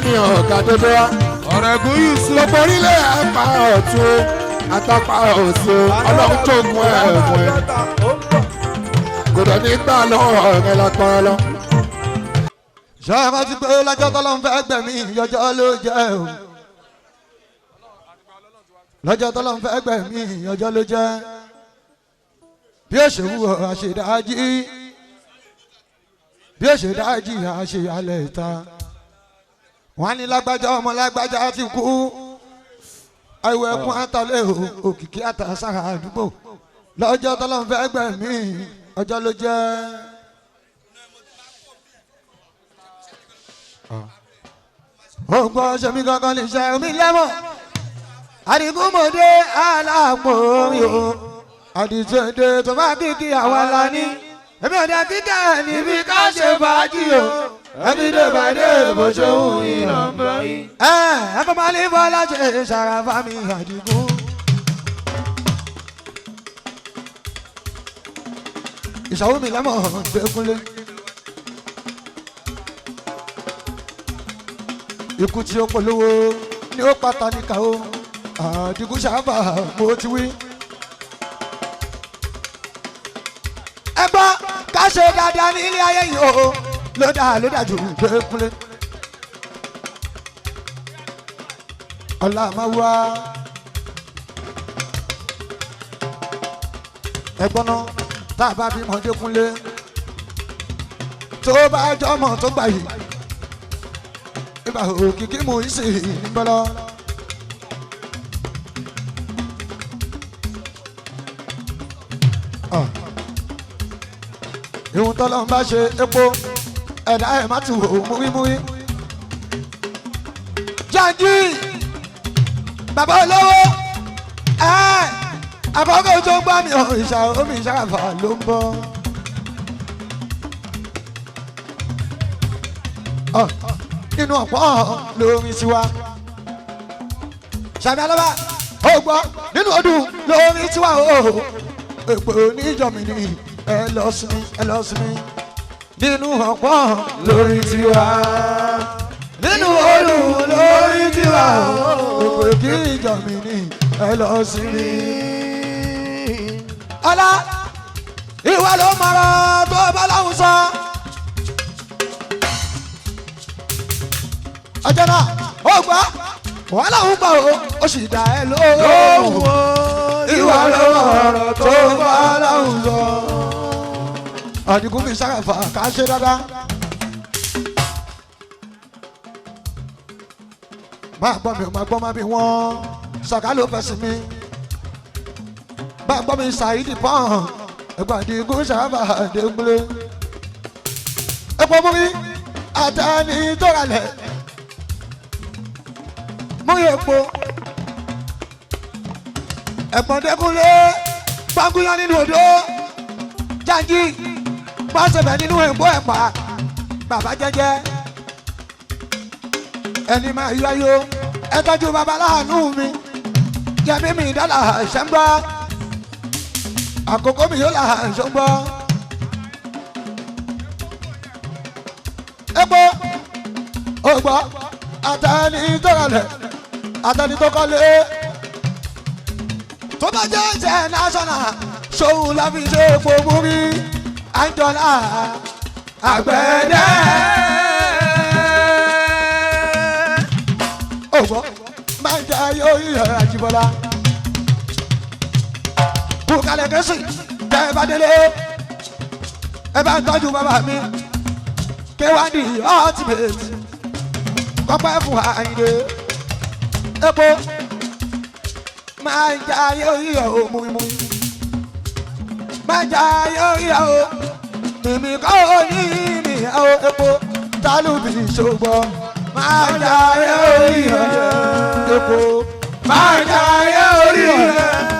ní ọ̀gá dodo wa. Ọ̀rẹ́gun Yusuf. Gbogbo orílẹ̀ apá ọ̀tún àtàpá òsì ọlọ́run tó gun ẹ̀fọn ẹ̀. Kò dẹ̀ ní gbà lọ́wọ́ ọ̀rẹ́ lápá lọ. Ṣé ẹ rántí pé lọ́jọ́ tọ́lọ́ ń fẹ́ gbẹ̀mí ọjọ́ ló jẹ́ o? Lọ́jọ́ tọ́lọ́ ń fẹ́ gbẹ̀mí ọjọ́ ló jẹ́. Bí ó ṣe wù ọ́ àṣedájí, bí ó ṣe dájí àṣeyálẹ̀ ìta. Wọ́n á ní lágbájá ọmọ lágbájá ti kú. Àìwọ̀ ẹkún àtàlẹ́ òkìkí àtàsára àdúgbò. Lọ́jọ́ tọ́lọ́ ń fẹ́ gbẹ̀mí ọjọ́ ló jẹ́. Ògbọ́n ṣe mí kankan lè ṣe omi lẹ́mọ̀. Àdìgúnmọ̀dé aláàpò orin o. Àdìtúndé tó bá kíkí àwa la ní. Èmi ò dé kíkẹ́ níbi ká ṣe fàájì o. Ẹbí dé bá dé bó ṣe ń yìn. Ẹ ẹ fọ́ máa lè bọ́ láṣẹ ṣàràfà mi Àdìgún. Ìṣàwó mi lẹ́mọ̀ gbẹ́kúnlé. Ikú tí ó polówó ni ó pátá níkà o. Àdìgún ṣàfà mo ti wí. Ẹ gbọ́ ká ṣe dáadáa ní ilé ayé yìí o. Ló dáa ló dáa jù gbẹ́kúnlé. Ọlá máa wá. Ẹ̀gbọ́n náà tá a bá bímọ Dékúnlé tó bá jọmọ tó gbà yìí ibà òkìkí mú ìsì nígbọ́lọ́. Ìhun tọ́lọ́ ń bá ṣe epo ẹ̀dá ẹ̀ má ti wò ó múrímúrí. Jàǹjì bàbá olówó ẹ̀ àkọ́kọ́ tó ń gbá mi ò ìṣà omi ìṣàfà ló ń bọ̀. Nínú ọ̀pọ̀ lórí tiwa. Sàmì Alábà ó gbọ́ nínú ọdún lórí tiwa o. Èpè oníjọ́mi ni ẹ lọ sinmi ẹ lọ sinmi. Nínú ọ̀pọ̀ lórí tiwa. Nínú ọdún lórí tiwa o. Èpè kí ìjọ́mi ni ẹ lọ sinmi. Ọlá ìwà ló mọ̀rọ̀ tó bá láwùn sọ. Ọjọ́ náà ó gbọ́ wàhálà ń gbọ́ o ó sì dá ẹ lóhùn. Ìwà ló mọ̀rọ̀ tó bá láwùn sọ. Àdìgún mi ṣàràfà ká ṣe dáadáa. Máa gbọ́ mi ò máa gbọ́ má bí wọ́n ṣàkà ló fẹ́ sí mi. Bá gbọ́ mi ṣàìdì pọ́n ẹ̀gbọ́n Àdìgún ṣàràfà Dékúnlé. Epo mú mi àtẹni tó ralẹ̀. Mú epo ẹ̀gbọ́n Dékúnlé gbàngúyán nínú odò Jàǹjì pọ́sẹ̀bẹ̀ nínú èpo ẹ̀pà bàbá jẹ́jẹ́ ẹni máa yọ ayọ̀ ẹ tọ́jú bàbá láàánú mi jẹ̀mí mi dọ́là ṣẹ́ ń gbọ́ àkókò mi yóò là ṣọ́ ń gbọ́. Epo ògbọ́ àtẹni tó ralẹ̀ àtẹni tó kọ́lé tó bá jẹ́ international ṣòun la fi ṣe epo múrí Àǹjọ́lá Àgbẹ̀dẹ. Ògbọ́ máa ń jẹ́ ayé oyè Àjíbọ́lá kúkálẹ̀ kẹ́sì tẹ́ ẹ bá délé ẹ bá ń tọ́jú bàbá mi kéwàdí ultimate kọ́pẹ́ fún Àyìndé epo máa ń jẹ́ ayé oyè o múrímúrí máa ń jẹ́ ayé oyè o mímí kọ́ òní mi o epo tálùbí ṣògbọ́ máa ń jẹ́ ayé oyè epo máa ń jẹ́ ayé oyè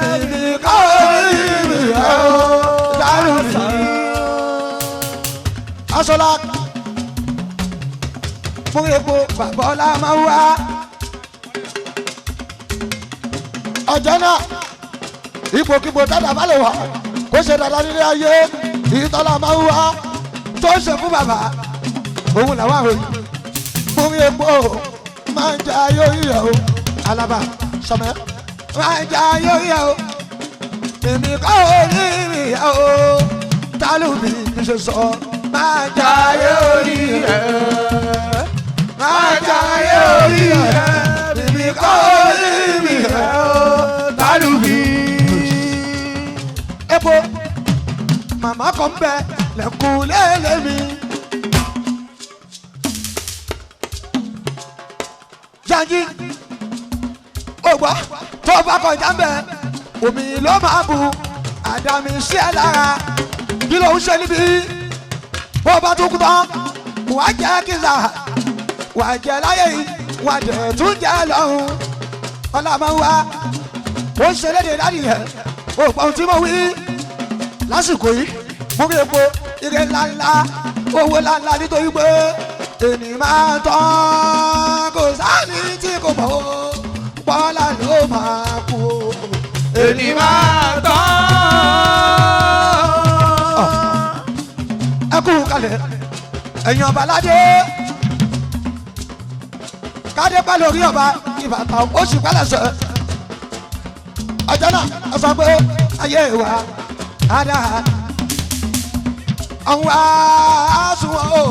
mímí kọ́ òní mi o tálùbí. Aṣọlá mú epo bàbá ọlá máa wá. Ọjọ́ náà ipòkípò dáadáa bá lè wà kó ṣe dáadáa nílé ayé ìtọ́lá máa ń wá tó ṣe fún bàbá òun làwọn àròyìn mú Múrí epo máa ń jẹ ayé orí ẹ̀ o. Alaba sọmẹ máa ń jẹ ayé orí ẹ̀ o. Èmi kọ́ orí mi ẹ̀ o. Tálùbí mi ṣe sọ máa ń jẹ ayé orí ẹ̀. Máa ń jẹ ayé orí ẹ̀. Èmi kọ́ orí mi ẹ̀ o. Tálùbí. Epo màmá kan bẹ lẹ́kùn lélẹ̀ mi. Janji ògbọ́ tó bá kọjá ń bẹ omi ló máa bu àdàmì sí ẹ lára kí ló ń ṣe níbí bó bá tún kú tán wàá jẹ́ kíza wàá jẹ́ láyé yìí wàá jẹ́ tún jẹ́ lọ́hùn ọlá máa ń wá ó ń ṣe léde láti yẹ ògbọ́n ohun tí mo wí lásìkò yìí mú kí epo ire ńláńlá owó ńláńlá nítorí pé ènì máa tán kò sáni tí kò mọ̀ ó bọ́lá ló máa kú o. Ènì máa tán. Ẹ kú kalẹ̀ ẹ̀yin ọba aládé kádé pẹ́ lórí ọba ìbàtà ó sì pẹ́ lẹ́sẹ̀ ọjọ́ náà ẹ sọ pé ayé wa á dáa àwọn àásùnwọ̀n o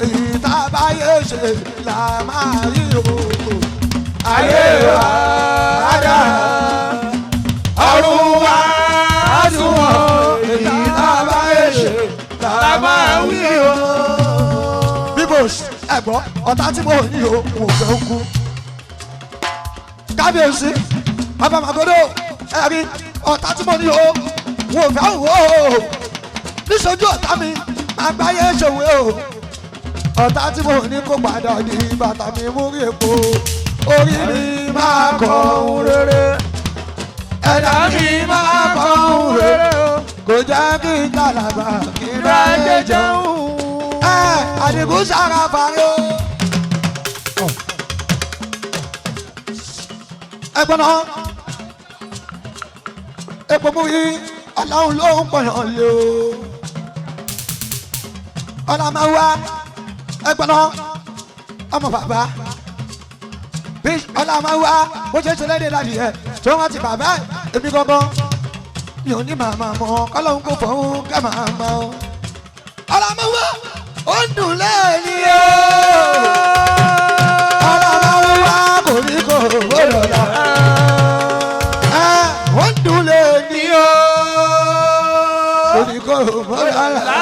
èyí tá a bá yé ṣe là máa rí o. Ayé wa á dáa ọ̀run wa á sunwọ̀n èyí tá a bá yé ṣe là máa wí o. Bíbò ẹ̀gbọ́n ọ̀tá tí mo ní o kò fẹ́ kú. Kábíyèsí bàbá Màgòdò ẹ̀rí ọ̀tá tí mo ní o kò fẹ́ wò ó. Níṣojú ọ̀tá mi àgbáyé ṣòwò o. Ọ̀tá tí mo ní kó padà ní bàtà mi mú rí epo. Orí mi máa kọ ohun rere. Ẹ̀dá mi máa kọ ohun rere. Kò jẹ́ kí n tàlàbà kí n bá yé jẹun. Ẹ Àdìgún sára parí o. Ẹ̀gbọ́n náà epo mú yí ọlọ́run ló ń pọ̀yàn lé o. Ọlá máa wá ẹ̀gbọ́n náà ọmọ bàbá bí ọlá máa wá bó ṣe ń ṣe lédè láti ẹ̀ tó wọ́n ti bàbá èmi gangan mi ò ní màmá mọ́ kọ́lọ́hún kò fọ́hún ká màmá o. Ọlá máa wá ó ń dùn lẹ́ẹ̀ni o. Ọlá máa wá kò ní kò gbọ́dọ̀ la. Ẹ ó ń dùn lẹ́ẹ̀ni o. Kò ní kò gbọ́dọ̀ la.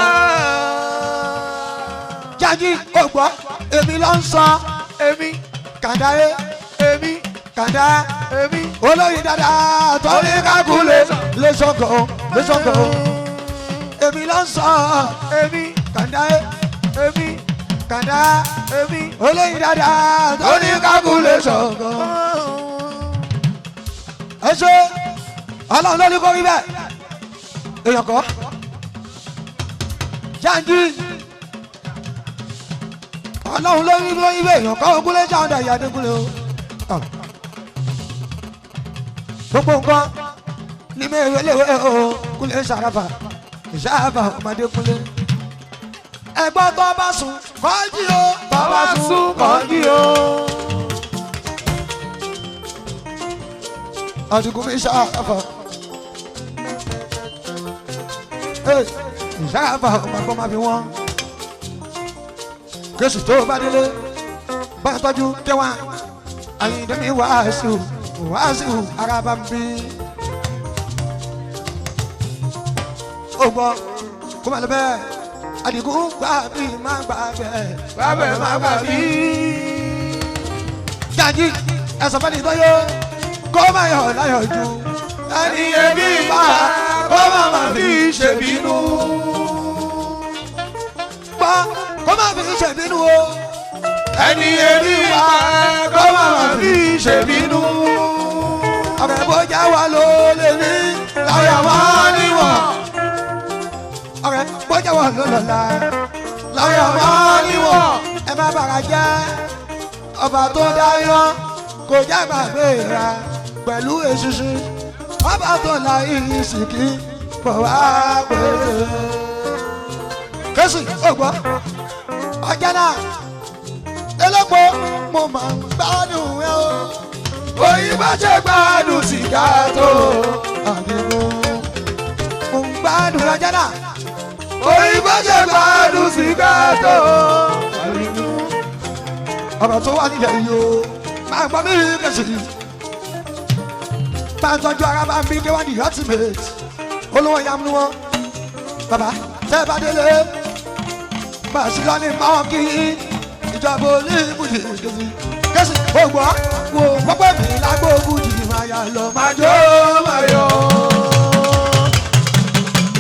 Jájí ògbọ́ èmi ló ń sọ Èmi kàdáyé èmi kàdá èmi olóyin dada torí kákúlé lè sọkọ lè sọkọ èmi ló ń sọ èmi kàdáyé èmi kàdá èmi. olóyin dada torí kákúlé sọkọ. Ẹ ṣe ọlọ́run ló ní kó rí bẹ́ẹ̀ èèyàn kọ́ jáǹdí ọlọ́run ló ní kó rí bẹ́ẹ̀ èèyàn kọ́ ogúnlé jáǹdà ìyá adékúnlé o. Gbogbo nǹkan ní mẹ́rin léwé o kúnlé ṣàràfà ìṣàràfà ọmọdé kúnlé. Ẹ̀gbọ́n tó bá sùn kọ́jí o tó bá sùn kọ́jí o. Àdìgún mi ṣàràfà ìṣàràfà ọmọ máa fi wọ́n. Jésù tó bá délé bá tọ́jú kẹwàá Àyìndé mi wàásù wàásù araba ń bí. Ó gbọ́ kó má lọ bẹ́ẹ̀ Àdìgún gbà mí má gbà bẹ́ẹ̀. Bàbẹ̀ má bà mí. Jàǹjì ẹ̀sán fẹ́ni tó yó kó má yọ̀ láyọ̀ ju. Ẹni ẹbí bá kó má má fi ṣèbínú. Gbọ́ kó má fi ṣèbínú o. Ẹni ẹbí bá kó má má fi ṣèbínú. Ọ̀rẹ́ bó jẹ́ wa ló lè ní láyà wá níwọ̀n. Ọ̀rẹ́ bó jẹ́ wa ló lọ́la láyà wá níwọ̀n. Ẹ má bàrà jẹ́ ọba tó dáyọ́ kò jẹ́ gbàgbé ra pẹ̀lú eṣinṣin. Ọba tó la ìsìnkí bọ̀ wá pèsè. Késì ògbọ́ ọjọ́ náà Elépo mo máa ń gbádùn ẹ o. Òyìnbó ṣe gbádùn sìgá tó. Àdìgún mo ń gbádùn lọ́jọ́ náà. Òyìnbó ṣe gbádùn sìgá tó. Ọ̀rọ̀ tó wà nílẹ̀ yìí o máa gbọ́ mí kẹ̀sì. Bá ń tọ́jú ara bá ń bí kéwàá ní ultimate. Olówó ya mú wọn. Bàbá tẹ́ bá délé. Bá a sì lọ ní máwọn kí ìjọba olúbùjì kẹ̀sì. Kẹ̀sì ó gbọ́ wo pọ́pẹ́ mi lágbó bùjì máa yà lọ máa jó máa yọ.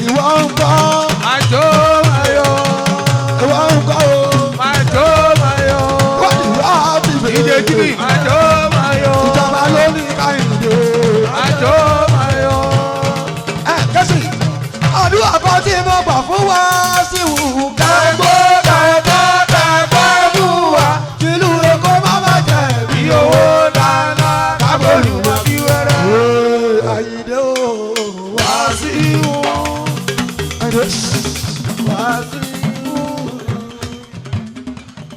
Ìwọ ń kọ́. Máa jó máa yọ. Ìwọ ń kọ́ o. Máa jó máa yọ. Wọ́n ti wá ti Ìdè bèrè. jìbì. Máa jó máa yọ. Ìjọba ló ní káyìndé. Máa jó máa yọ. Ẹ kẹ́sì, àdúrà kan tí mo gbà fún wa sí wù Kàgbó kàgbó kàgbó fún wa. Ìlú Èkó má má jẹ̀ Bí owó dáná kábòlù mọ́ bí wẹ́rẹ́. Àyìndé o. Wàsíù. Àyìndé. Wàsíù.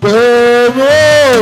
Pèmí o.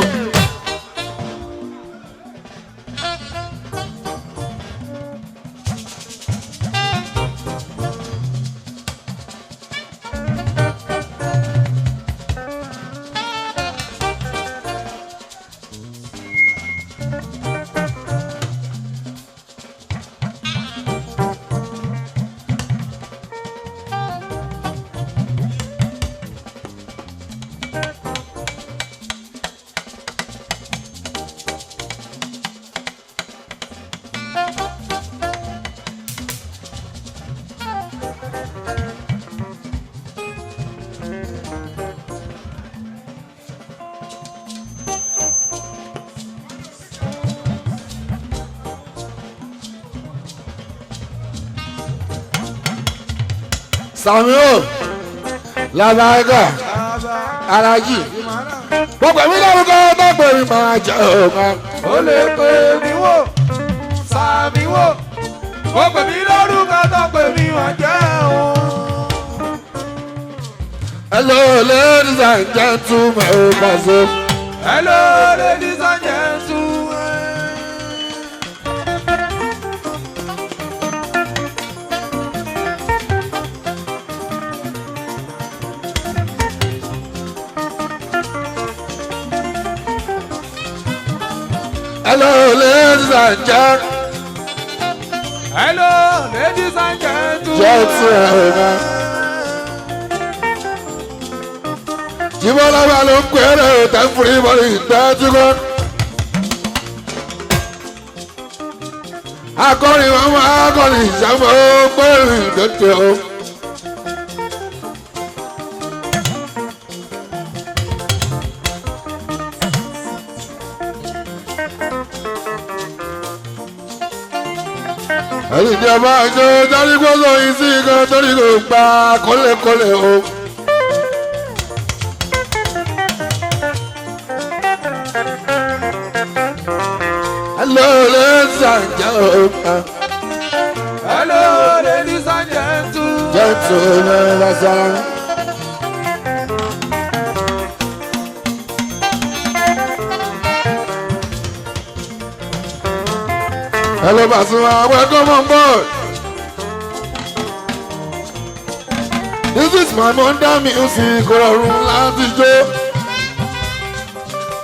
Sami o labaga alaji gbogbo mi lórúkọ gbogbo mi máa jẹ òun. Ó lè pè mí wò, sàmì wò, ó pè mí lórúkọ tó pè mí wọ́n jẹ́ òun. Hello ladies and gentlemen o Paso. Hello ladies and gentlemen. Hello ladies and gentlemen. Hello ladies and gentlemen. Gentlemen. Jíbọ́lá bá ló ń pèrè tẹ́fúrí bọ́lí ìtẹ́júkọ́. Akọrin wọn máa akọrin ìṣàmọ́ pèrè ìdọ́tẹ̀ o. Ẹni ìjọba àjọ jáde gbọ́dọ̀ yìí sí kan torí kò gba kọ́lẹ̀kọ́lẹ̀ o. Hello, ladies and gentlemen. Hello ladies and gentlemen. Gentlemen, lásán. Hello, Pasuma. Welcome on board. This is my Monday music. Rọrùn láti jó.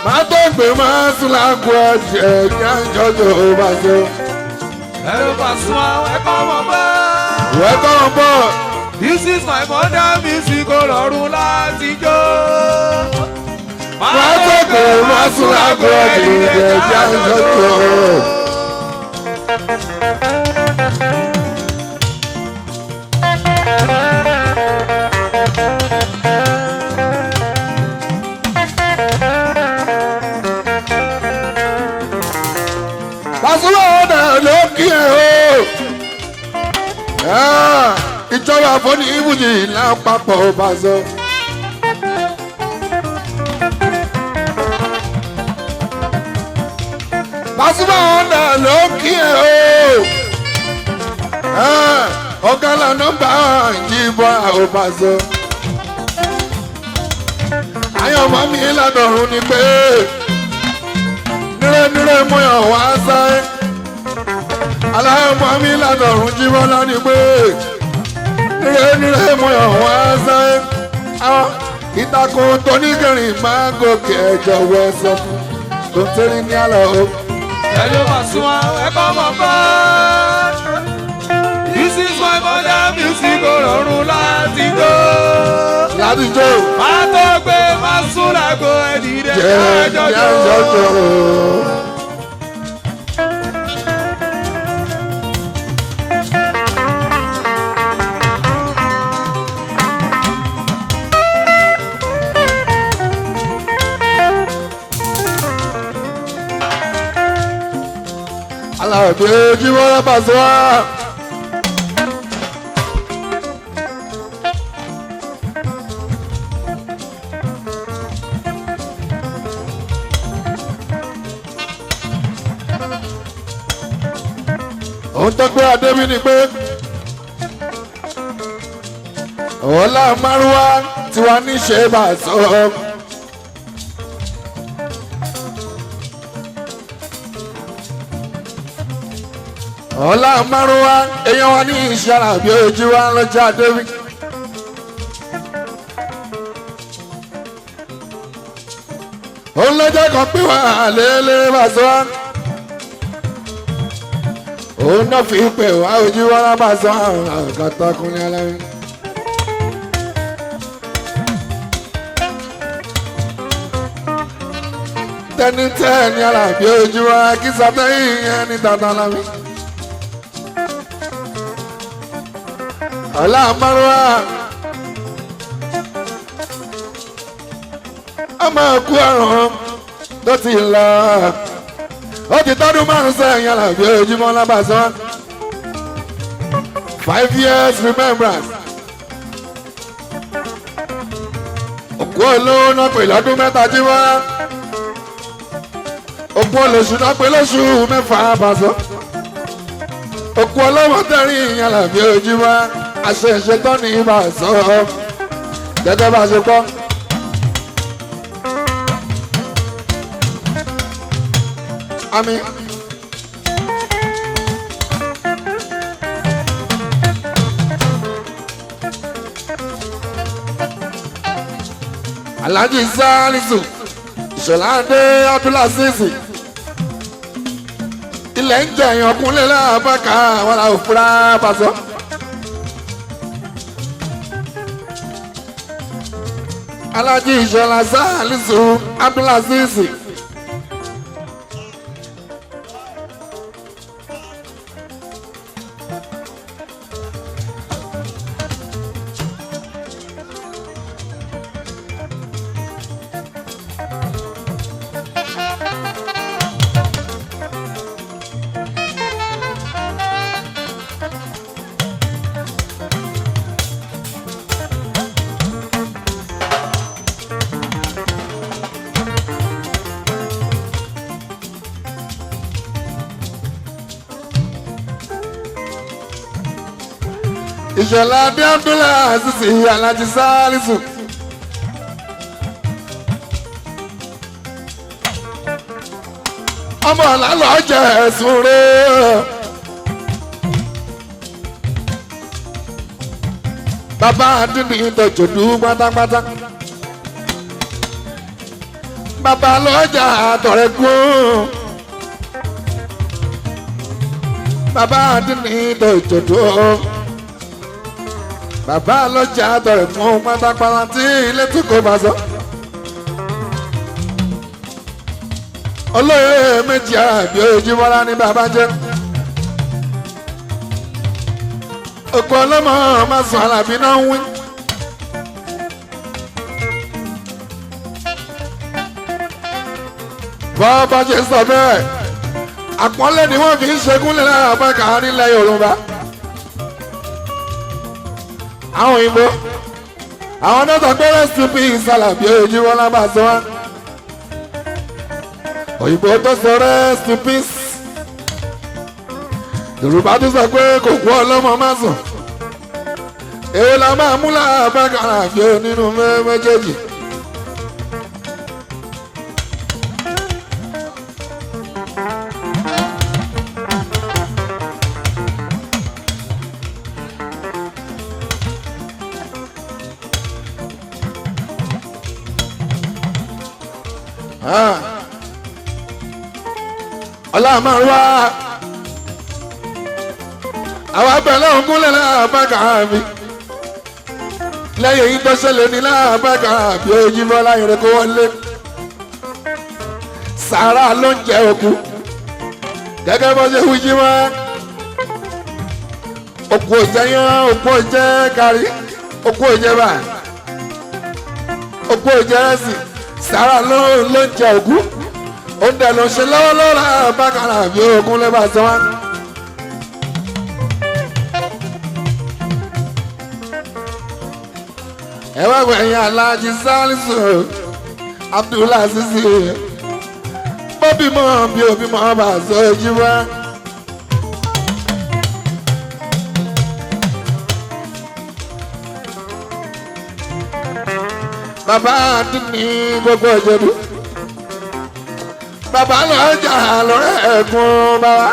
Máa tó gbé máa sùn lágbo ẹ̀jẹ̀ ní àjọjọ́ Paso. Hello Pasuma, welcome on board. Welcome on board. This is my mother music ọlọ́run láti jó. Máa tó gbé máa sùn lágbo ẹ̀jẹ̀ ní àjọjọ́. Pasuma ọ̀nà ló kí ẹ o. Ìjọba àfọ́ní ibùdó lápapọ̀ Paso. Pasuma ọ̀nà ló kí ẹ o. Ọ̀gá la nọ́mbà yìí bọ́ àwọn Paso. Ayọ̀mọ́ mi ládọ̀run ni pé nírẹ́nírẹ́ mú yàn wá sáré. Aláyọ̀mọ́ mi ládọ̀run jíbọ́lá ni pé nírẹ́nírẹ́ mú yàn wá sáré. Àwọn ìtàkùn tóníkẹrin máa ń gòkè ẹ̀jọ̀ wọ sọ fún tó ń tẹ́rí ní àlọ́ o. Hello Pasuma, ẹ̀kọ́ mọ̀ bá. This is my mother music ọ̀rọ̀run láti jó. Láti jó. Má tó gbé má sún lágbo ẹ̀dìdẹ̀ jẹ́ kájọ jẹ́ jó. jọjọ. Alábí ojúmọ́ Pasuma. Òun tó gbé adébí ni pé ọlá márúwá tiwa ní ṣe bá a sọ. Ọlá márúwá èèyàn wa ní ìṣara bí ojú wa lọ́jà adébí. Òun lọ́jọ́ kan pé wà lélẹ́ bá a sọ òun náà fi pè wá ojú wa lábà sọ àwọn àgàtàkùnrin aláwí. Tẹnitẹ́ni alábí ojú wa kí sàtẹ́yìn ẹni dandan láwí. Ọlá márùwá a máa kú àrùn tó ti lọ ó ti tọ́dún márùn sẹ́yìn alábí ojúmọ́ lábàṣán 5 years remembrance òkú olówó náà pè lọ́dún 3 jí wá òkú olóṣù náà pè lóṣù 6 àbàṣọ òkú ọlọ́mọ tẹ́rìn alábí ojúmọ́ àṣẹ ìṣetán ní ìbàṣọ gẹ́gẹ́ bá a ṣe kọ́. Àmín. Alhaji Salisu Ìṣọ̀lá-Adé Abdulaziz ilẹ̀ ń jẹ èèyàn kúnlẹ̀ láàbàkà àwọn làwọn fúra pàṣọ. Alhaji Ìṣọ̀lá Salisu Abdulaziz. Ìṣọ̀lá Adé Abdulaziz Alhaji Salisu. Ọmọ lálọ́ jẹ́ ẹ̀sùn rẹ̀. Bàbá Adúlù ìtọ́jọ́dú pátápátá. Bàbá lọ́jà àtọ̀rẹ́ kú. Bàbá Adúlù ìtọ́jọ́dú. Bàbá lọ́jà àtọ̀rẹ́ fún pátápátá tí ilé tí kò bá sọ. Olóyè méjì àbí ojúmọ́lá ní bàbá jẹ́. Òkú ọlọ́mọ máa sùn Àlàbí náà ń wí. Bọ́ọ̀bá ṣe sọ bẹ́ẹ̀, àpọ́nlé ni wọ́n fi ń ṣegúnlẹ̀ lára àbákà nílẹ̀ Yorùbá. Àwọn òyìnbó, àwọn náà sọ pé rest in peace Àlàbí ojúmọ́lá máa sọ wá. Òyìnbó tó sọ rest in peace. Yorùbá tó sọ pé kò kú ọlọ́mọ má sùn. Èwo la máa mú láàbàkàrà fi nínú méjèèjì. Ọlọ́mọ̀rúwá àwọn abẹ́lẹ́ ògúnlẹ̀ láàbàkà mi lẹ́yìn èyí tó ṣẹlẹ̀ ní láàbàkà bí ojúmọ́ láyọ̀rẹ́ kó wọlé sàrà ló ń jẹ òkú gẹ́gẹ́ bó ṣe wí jímọ́ òkú òjẹ́ yán, òkú òjẹ́ kárí, òkú òjẹ́ bá, òkú òjẹ́ rẹ́sì. Sàrà ló ń jẹ òkú, ó ń dẹ̀ lọ ṣe lọ́wọ́lọ́wọ́ láàbàkà bí ogún lẹ́bàá sọ wá. Ẹ wá gbẹ̀yìn Aláàjì Sálísù Abdullahi Sisi bóbí mọ́ bí òbí mọ́ bá sọ ojú wá. Bàbá àdínní gbogbo ìjẹ̀bú, bàbá lọ́jà lọ́rẹ́ ẹ̀gún bàbá.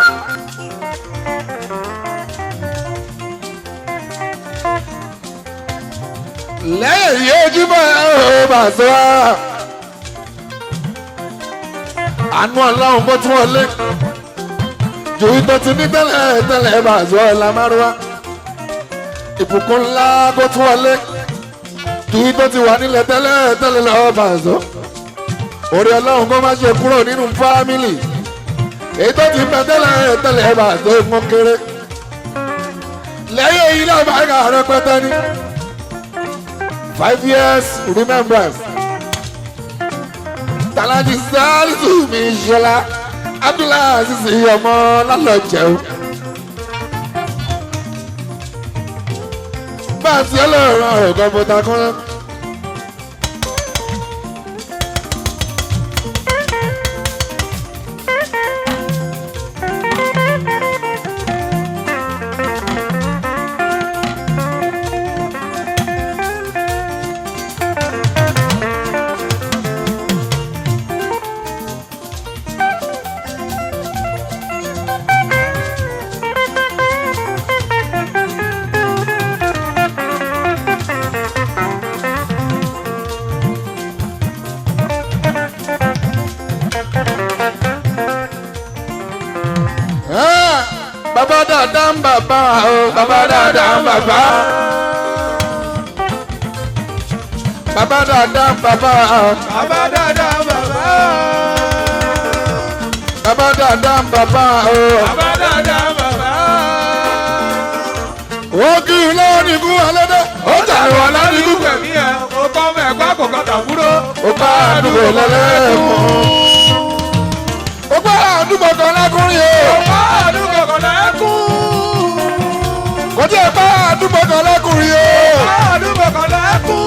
Lẹ́yìn yìí ojúmọ́ ẹ̀ ò bà sọ wá. Àánú ọlọ́run bó tún wọlé jù tó ti ní tẹ́lẹ̀ tẹ́lẹ̀ bà sọ ẹ̀ la márùwá. Ìbùkún ńlá bó tún wọlé jù tó ti wà nílẹ̀ tẹ́lẹ̀ tẹ́lẹ̀ lọ́ọ́ bà sọ. Orí ọlọ́run kó má ṣe kúrò nínú fámìlì èyí tó ti bẹ tẹ́lẹ̀ tẹ́lẹ̀ bà sọ fún kéré. Lẹ́yìn èyí náà bá kà rẹpẹtẹ ní 5 years remembrance. Tàlájì Sálísù mi ṣọlá Abdullahi Sisi ọmọ lálọ́jẹun. Báàsì ọlọ́run ọ̀rọ̀ kọ̀ǹpútà kan. Bàbá dáadáa ń bàbá o, bàbá dáadáa ń bàbá. Bàbá dáadáa ń bàbá o. Bàbá dáadáa bàbá. Bàbá dáadáa ń bàbá o. Bàbá dáadáa bàbá. Ó kí n lọ́wọ́ ní ikú alẹ́dẹ́. Ó tàwọn aládìgún. Pẹ̀mí ẹ̀ o kọ́ mọ̀ ẹ̀kọ́ àkọ́kọ́ tàbúrò. Ó bá àdúgbò lọ́lẹ́kùn. Ó bá àdúgbò kan lákùnrin o. Ó bá àdúgbò kan lẹ́kùn. Kò tí ẹ bá àdúgbò kan lákùnrin o. Ó bá àdúgbò kan lẹ́kùn.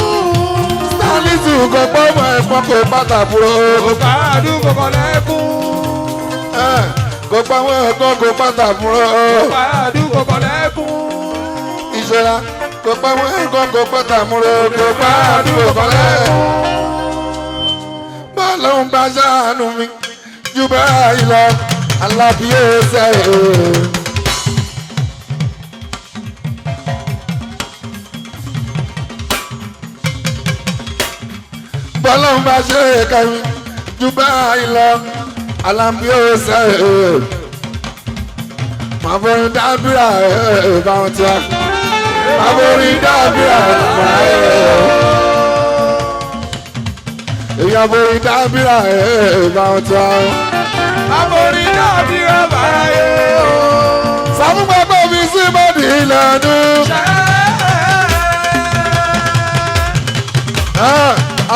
Sálísù kò pọ́ ọmọ ẹ̀fọn kò pàtàkùrọ̀. Ó bá àdúgbò kan lẹ́kùn. Kò pa àwọn ẹ̀kọ́ kò pàtàkùrọ̀. Ó bá àdúgbò kan lẹ́kùn. Ìṣẹ́ra kò pa àwọn ẹ̀kọ́ kò pàtàkùrọ̀ kò pa àdúgbò kan lẹ́kùn. Bọ́ọ̀lù ń bá ṣàánú mi ju báyìí lọ, Alábí ó ṣe é. Bọ́ọ̀lù ń bá ṣe é kẹ́mi ju báyìí lọ, Alábí ó ṣe é. Màá forin dábìrà ẹ̀ báwọn tí a. Màá forin dábìrà ẹ̀ èèyàn forin dábìrà ẹ̀ báwọn tí a. Àforí dàbí ọ̀bàrà yé o. Sàmúgbàgbọ́ mi sí bọ́dì ìlànà.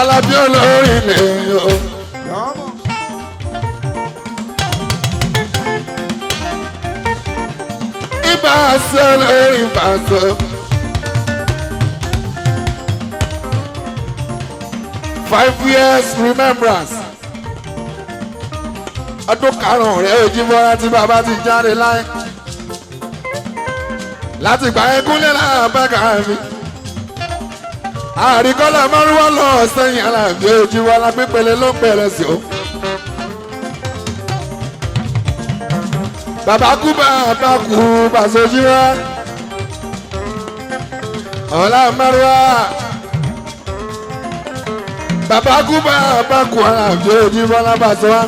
Alábí olórin lè yọ. Ibà sọ lórí ibà sọ. 5 years remembrance. Ọdún karùn-ún rẹ̀ Ojúbọ́lá tí bàbá ti jáde láyé. Láti gbà ẹ́ kúnlẹ̀ láàbàkà mi. Àríkọ́lá márùwá lọ sẹ́yìn Alábí Ojúbọ́lá pípẹ́lẹ́ ló pẹ̀lẹ́ sí o. Bàbá kú bàbá kú bàṣojú wá. Ọ̀la márùwá. Bàbá kú bàbá kú Alábí Ojúbọ́lá bàṣọ wá.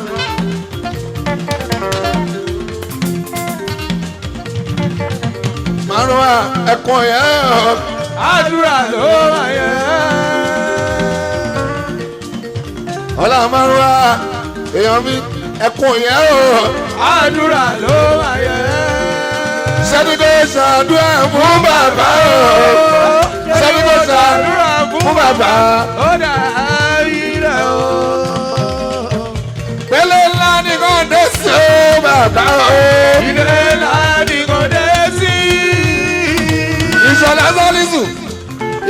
Márùwá ẹkùn yẹn o. Àdúrà ló máa yẹ. Ọlá márùwá èèyàn mi ẹkùn yẹn o. Àdúrà ló máa yẹ. Sẹ́ni kò ṣàdúrà fún bàbá o. Sẹ́ni kò ṣàdúrà fún bàbá. Ó dà rírẹ̀ o. Pélé ńlá ni kò dé sí o bàbá o. Ilé ńlá ni kò dé sí. Ìṣọ̀lá Sálísù.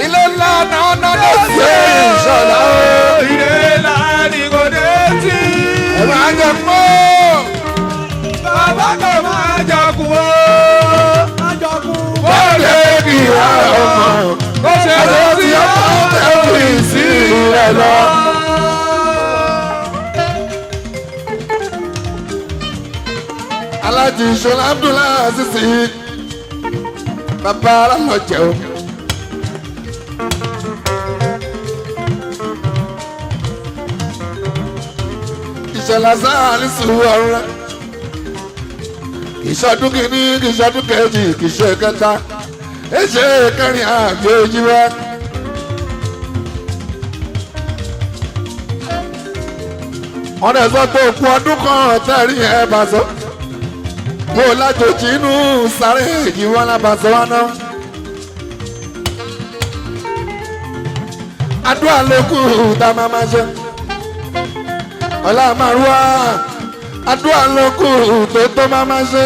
Ilé ńlá náà náà dé sí ìṣọ̀lá o. Ilé ńlá ni kò dé sí. Ẹ máa jẹ mọ́. Bàbá kan máa jọkùn o. Wọ́n lè kí ìyá ọmọ. Ó ṣe Ẹ̀sọ́ tí ọmọ tẹ̀lé sí rẹ̀ lọ. Alájì Ìṣọ̀lá Abdullahi Azizi. Bàbá alálọ̀jẹ̀ o. Ìṣọ̀lá Sálísù ọ̀rẹ́. Kìí ṣọdún kìíní, kìí ṣọdún kejì, kìí ṣe kẹta. Èṣe kẹrin àti òjìwẹ́. Wọ́n dẹ̀ sọ pé òkú ọdún kan tẹ̀rí ẹ̀ bá sọ. Mo lájòjì inú sáré èyí wọn lábàṣọ wa náà. Àdúrà ló kù tá a máa máa ṣe. Ọlá màrúwá àdúrà ló kù tó tó máa máa ṣe.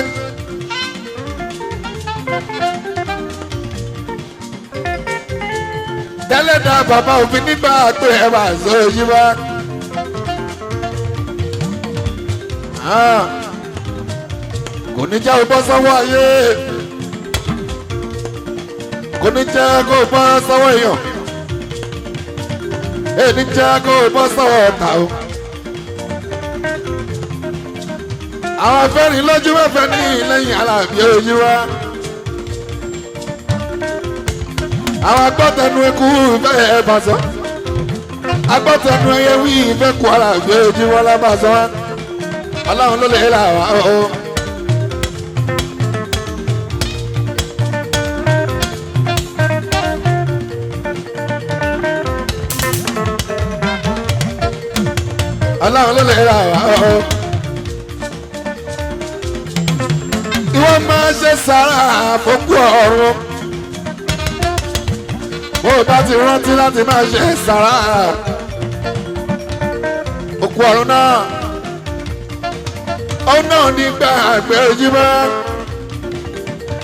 Tẹ́lẹ̀dá bàbá òfin nígbà pé ẹ bá sọ èyí wá. Kò ní jẹ́ o bọ́ sọ́wọ́ ayé, kò ní jẹ́ kó o bọ́ sọ́wọ́ èèyàn, èní jẹ́ kó o bọ́ sọ́wọ́ ọ̀tá o. Àwọn afẹ́rin lójú mẹ́fẹ́ ní lẹ́yìn aláàbí ojú wa. Àwọn agbọ́tẹnu ikú bẹ́ẹ̀ bá sọ. Agbọ́tẹnu ẹyẹ wí ìfẹ́ kú aláàbí ojú wa lábà sọ wá. Ọlọ́run ló lè là wá o. Ọlọ́run ló lè là wá o. Ìwọ máa ṣe sára àfọkù ọ̀run. Bó o bá ti rántí láti máa ṣe sára òkú ọ̀run náà, ó náà nígbà àgbẹ̀ ojúmọ́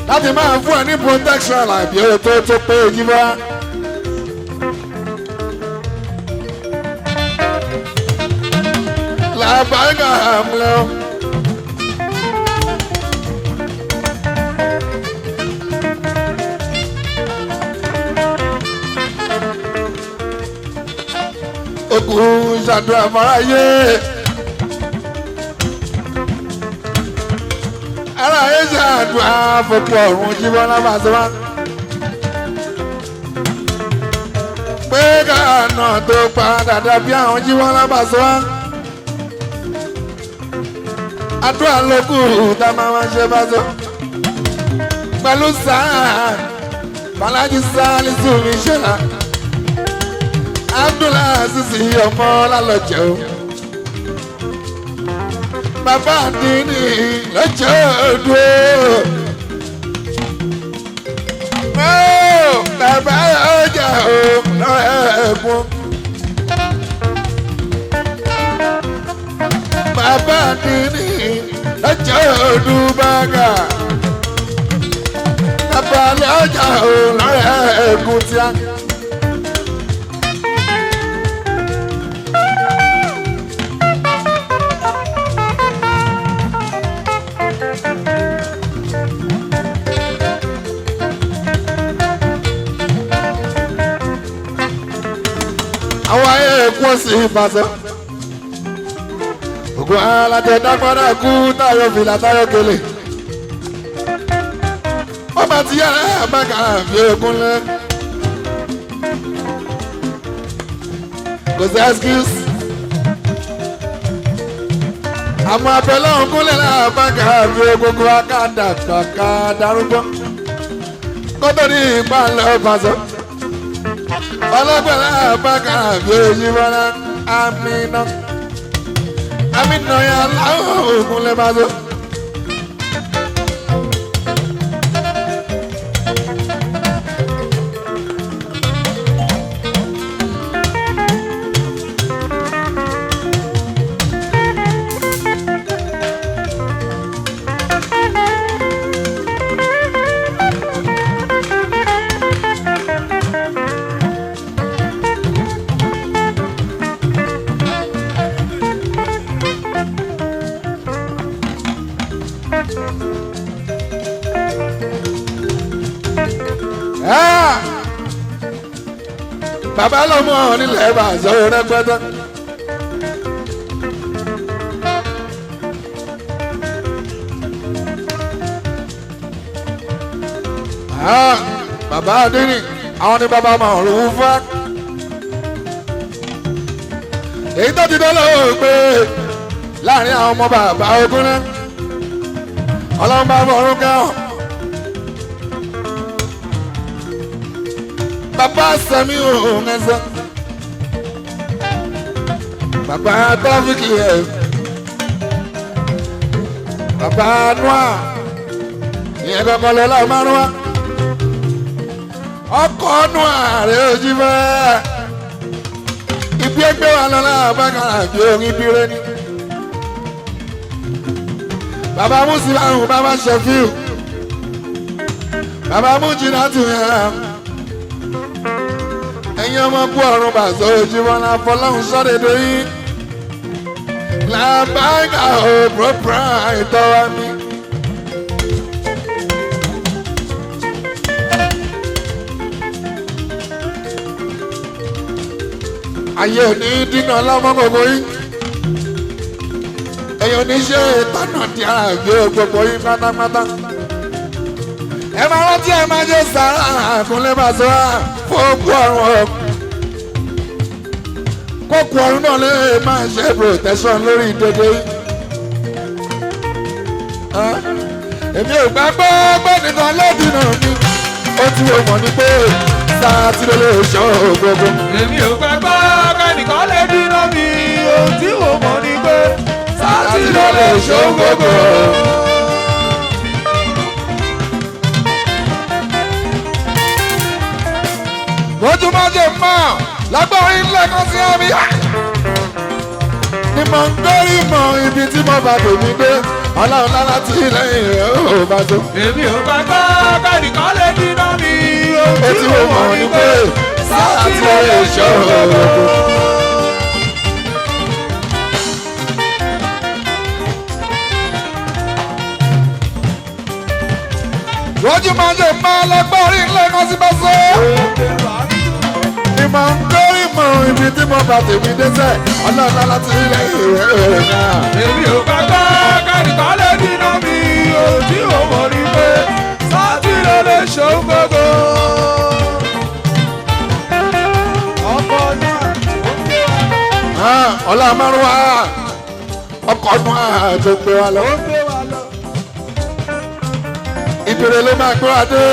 láti máa fún ẹ ní protection àbí tó tó pé ojúmọ́. Làbáyé àmúlẹ̀ o. Ogun ṣàdúrà fáráyé. Aráyé ṣàdúrà fòpò ọ̀run jíbọn lábàṣọ́wá. Pé káànà tó padà dàbí àwọn jíbọn lábàṣọ́wá. Àdúrà ló kù tá a máa ṣe bá sọ. Pẹ̀lú sáà, Bàlájí Sálísù mi ṣẹlá. Abdullahi Azizi ọmọ lálọ́jẹ́ o. Bàbá àdínní lọ́jọ́ òdu o. Bàbá ọjà o lọ́rẹ́ ẹ̀kún. Bàbá àdínní lọ́jọ́ òdu bàgà. Bàbá lọ́jà o lọ́rẹ́ ẹ̀kún tíá. Àwọn ayé ẹ̀kú ọ̀sìn ìfàsẹ́. Ògùn alájẹ dágbádá kú táyọ̀ fìlà táyọ̀ gèlè. Wọ́n bá ti yára àbáka fi ogun lẹ́. Kò sí excuse. Àmọ́ abẹ́lẹ́ ògúnlẹ̀ láàbáka fi gbogbo akádà kàkà darúgbó. Kótó ní ipa lọ pàṣẹ. Ọlọ́gbẹ̀rẹ̀ àbákà bí ojú bọ́lá àmìnà. Àmìnà yà láwọn òògùn lè bá tó. Ah! Bàbá lọ́mọ nílẹ̀ bá sọ̀rọ̀ rẹpẹtẹ. Ah! Bàbá Adéní, àwọn ní bàbá máa rò ó fún. Èyí tó ti dọ́lọ́ pé láàrin àwọn ọmọ bàbá ogun náà, ọlọ́run bá bọ̀ ọ̀run kẹ́hàn. Bàbá sẹ́mi òun ẹ̀sẹ̀. Bàbá Tọ́fíkì ẹ̀. Bàbá Noa. Ìyẹn kankan lọ́la márùn-ún. Ọkọ̀ Noa rẹ̀ ojú fẹ́. Ibi ẹgbẹ́ wa lọ́la bákàrà bí orin bírẹ́ ni. Bàbá Mùsùlùmí bàbá Ṣẹ̀fíù. Bàbá Mújìnà tún yẹn ẹ̀yin ọmọ kú ọ̀run bàṣọ ojúmọ́ la fọlọ́hún sọ́dẹ̀dẹ̀ yín làbáyà òprópra ìtọ́wá mi. Ayé òní dínà ọlọ́mọ gbogbo yín, ẹ̀yin oníṣẹ́ ìtọ́nà di ara gbé gbogbo yín pátápátá. Ẹ máa rántí ẹ máa jẹ sàrà àkúnlé bàṣọ fóòkù ọ̀run ọ̀run kókù ọ̀run náà lè máa ṣe protection lórí dédé. Èmi ò gbàgbọ́ pé nìkan lẹ́dínà mi, ó ti wò mọ̀ ní pé sáà tí ló lè ṣọ́ gbogbo. Èmi ò gbàgbọ́ kẹ́nìkan lè dínà mi, ohun tí mo mọ̀ ni pé sátì ló lè ṣohun gbogbo. Bójúmọ́ ṣe mọ́ lágbára ilé kan sí ẹ̀mí. Ni mo ń gbórí mọ ibi tí mo bá tèmi dé, ọlọ́run lálá tí lẹ́yìn rẹ̀ ó bá tó. Èmi ò gbàgbọ́ kẹ́nìkan lè dínà mi, ohun Ó tí ti mo wò mọ̀ mọ̀ ni ní pé pé sátì sáà tí ló ó lè lè ṣọ́ ṣohun gbogbo. gbogbo. Bójúmọ́ ṣe mọ́ lágbára ilé kan sí bá sọ. Ni mo ń gbórí mọ ibi tí mo bá tèmi dé sẹ́, ọlọ́run lálá tí lẹ́yìn rẹ̀ náà. Èmi ò gbàgbọ́ kẹ́nìkan lè dínà mi, ohun tí mo mọ̀ ni pé sátì ló lè ṣohun gbogbo. Ọkọ̀ náà ó gbé wa lọ. Ọlá márùn-ún ọkọ̀ nù tó gbé wa lọ. Ó gbé wa lọ. Ìbèrè ló máa gbé wa dé.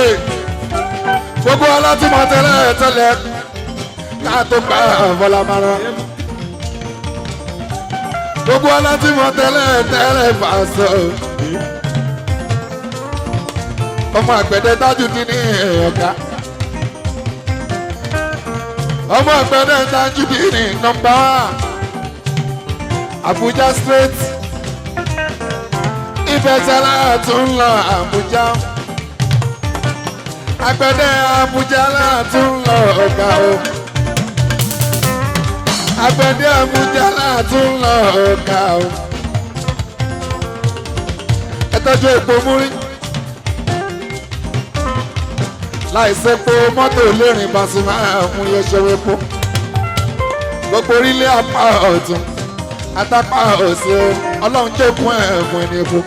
Gbogbo alátìmọ̀ tẹ́lẹ̀ tẹ́lẹ̀ ká tó gbà fọlá márùn-ún. Gbogbo alátìmọ̀ tẹ́lẹ̀ tẹ́lẹ̀ fàṣọ. Ọmọ àgbẹ̀dẹ tájú dín ní ọ̀gá. Ọmọ àgbẹ̀dẹ tájú dín ní nọ́mbà wá. Abuja straight. Ibẹ̀ tẹ́lá tún lọ Abuja. Àgbẹ̀dẹ Abuja látún lọ ọ̀gá o. Àgbẹ̀dẹ Abuja látún lọ ọ̀gá o. Ẹ tọ́jú epo múrí. Láìsí epo mọ́tò lérìn Pasuma mú iye epo. Gbogbo orílẹ̀ apá ọ̀tún àtàpá òsì o. Ọlọ́run jókòó ẹ̀fún ẹni epo.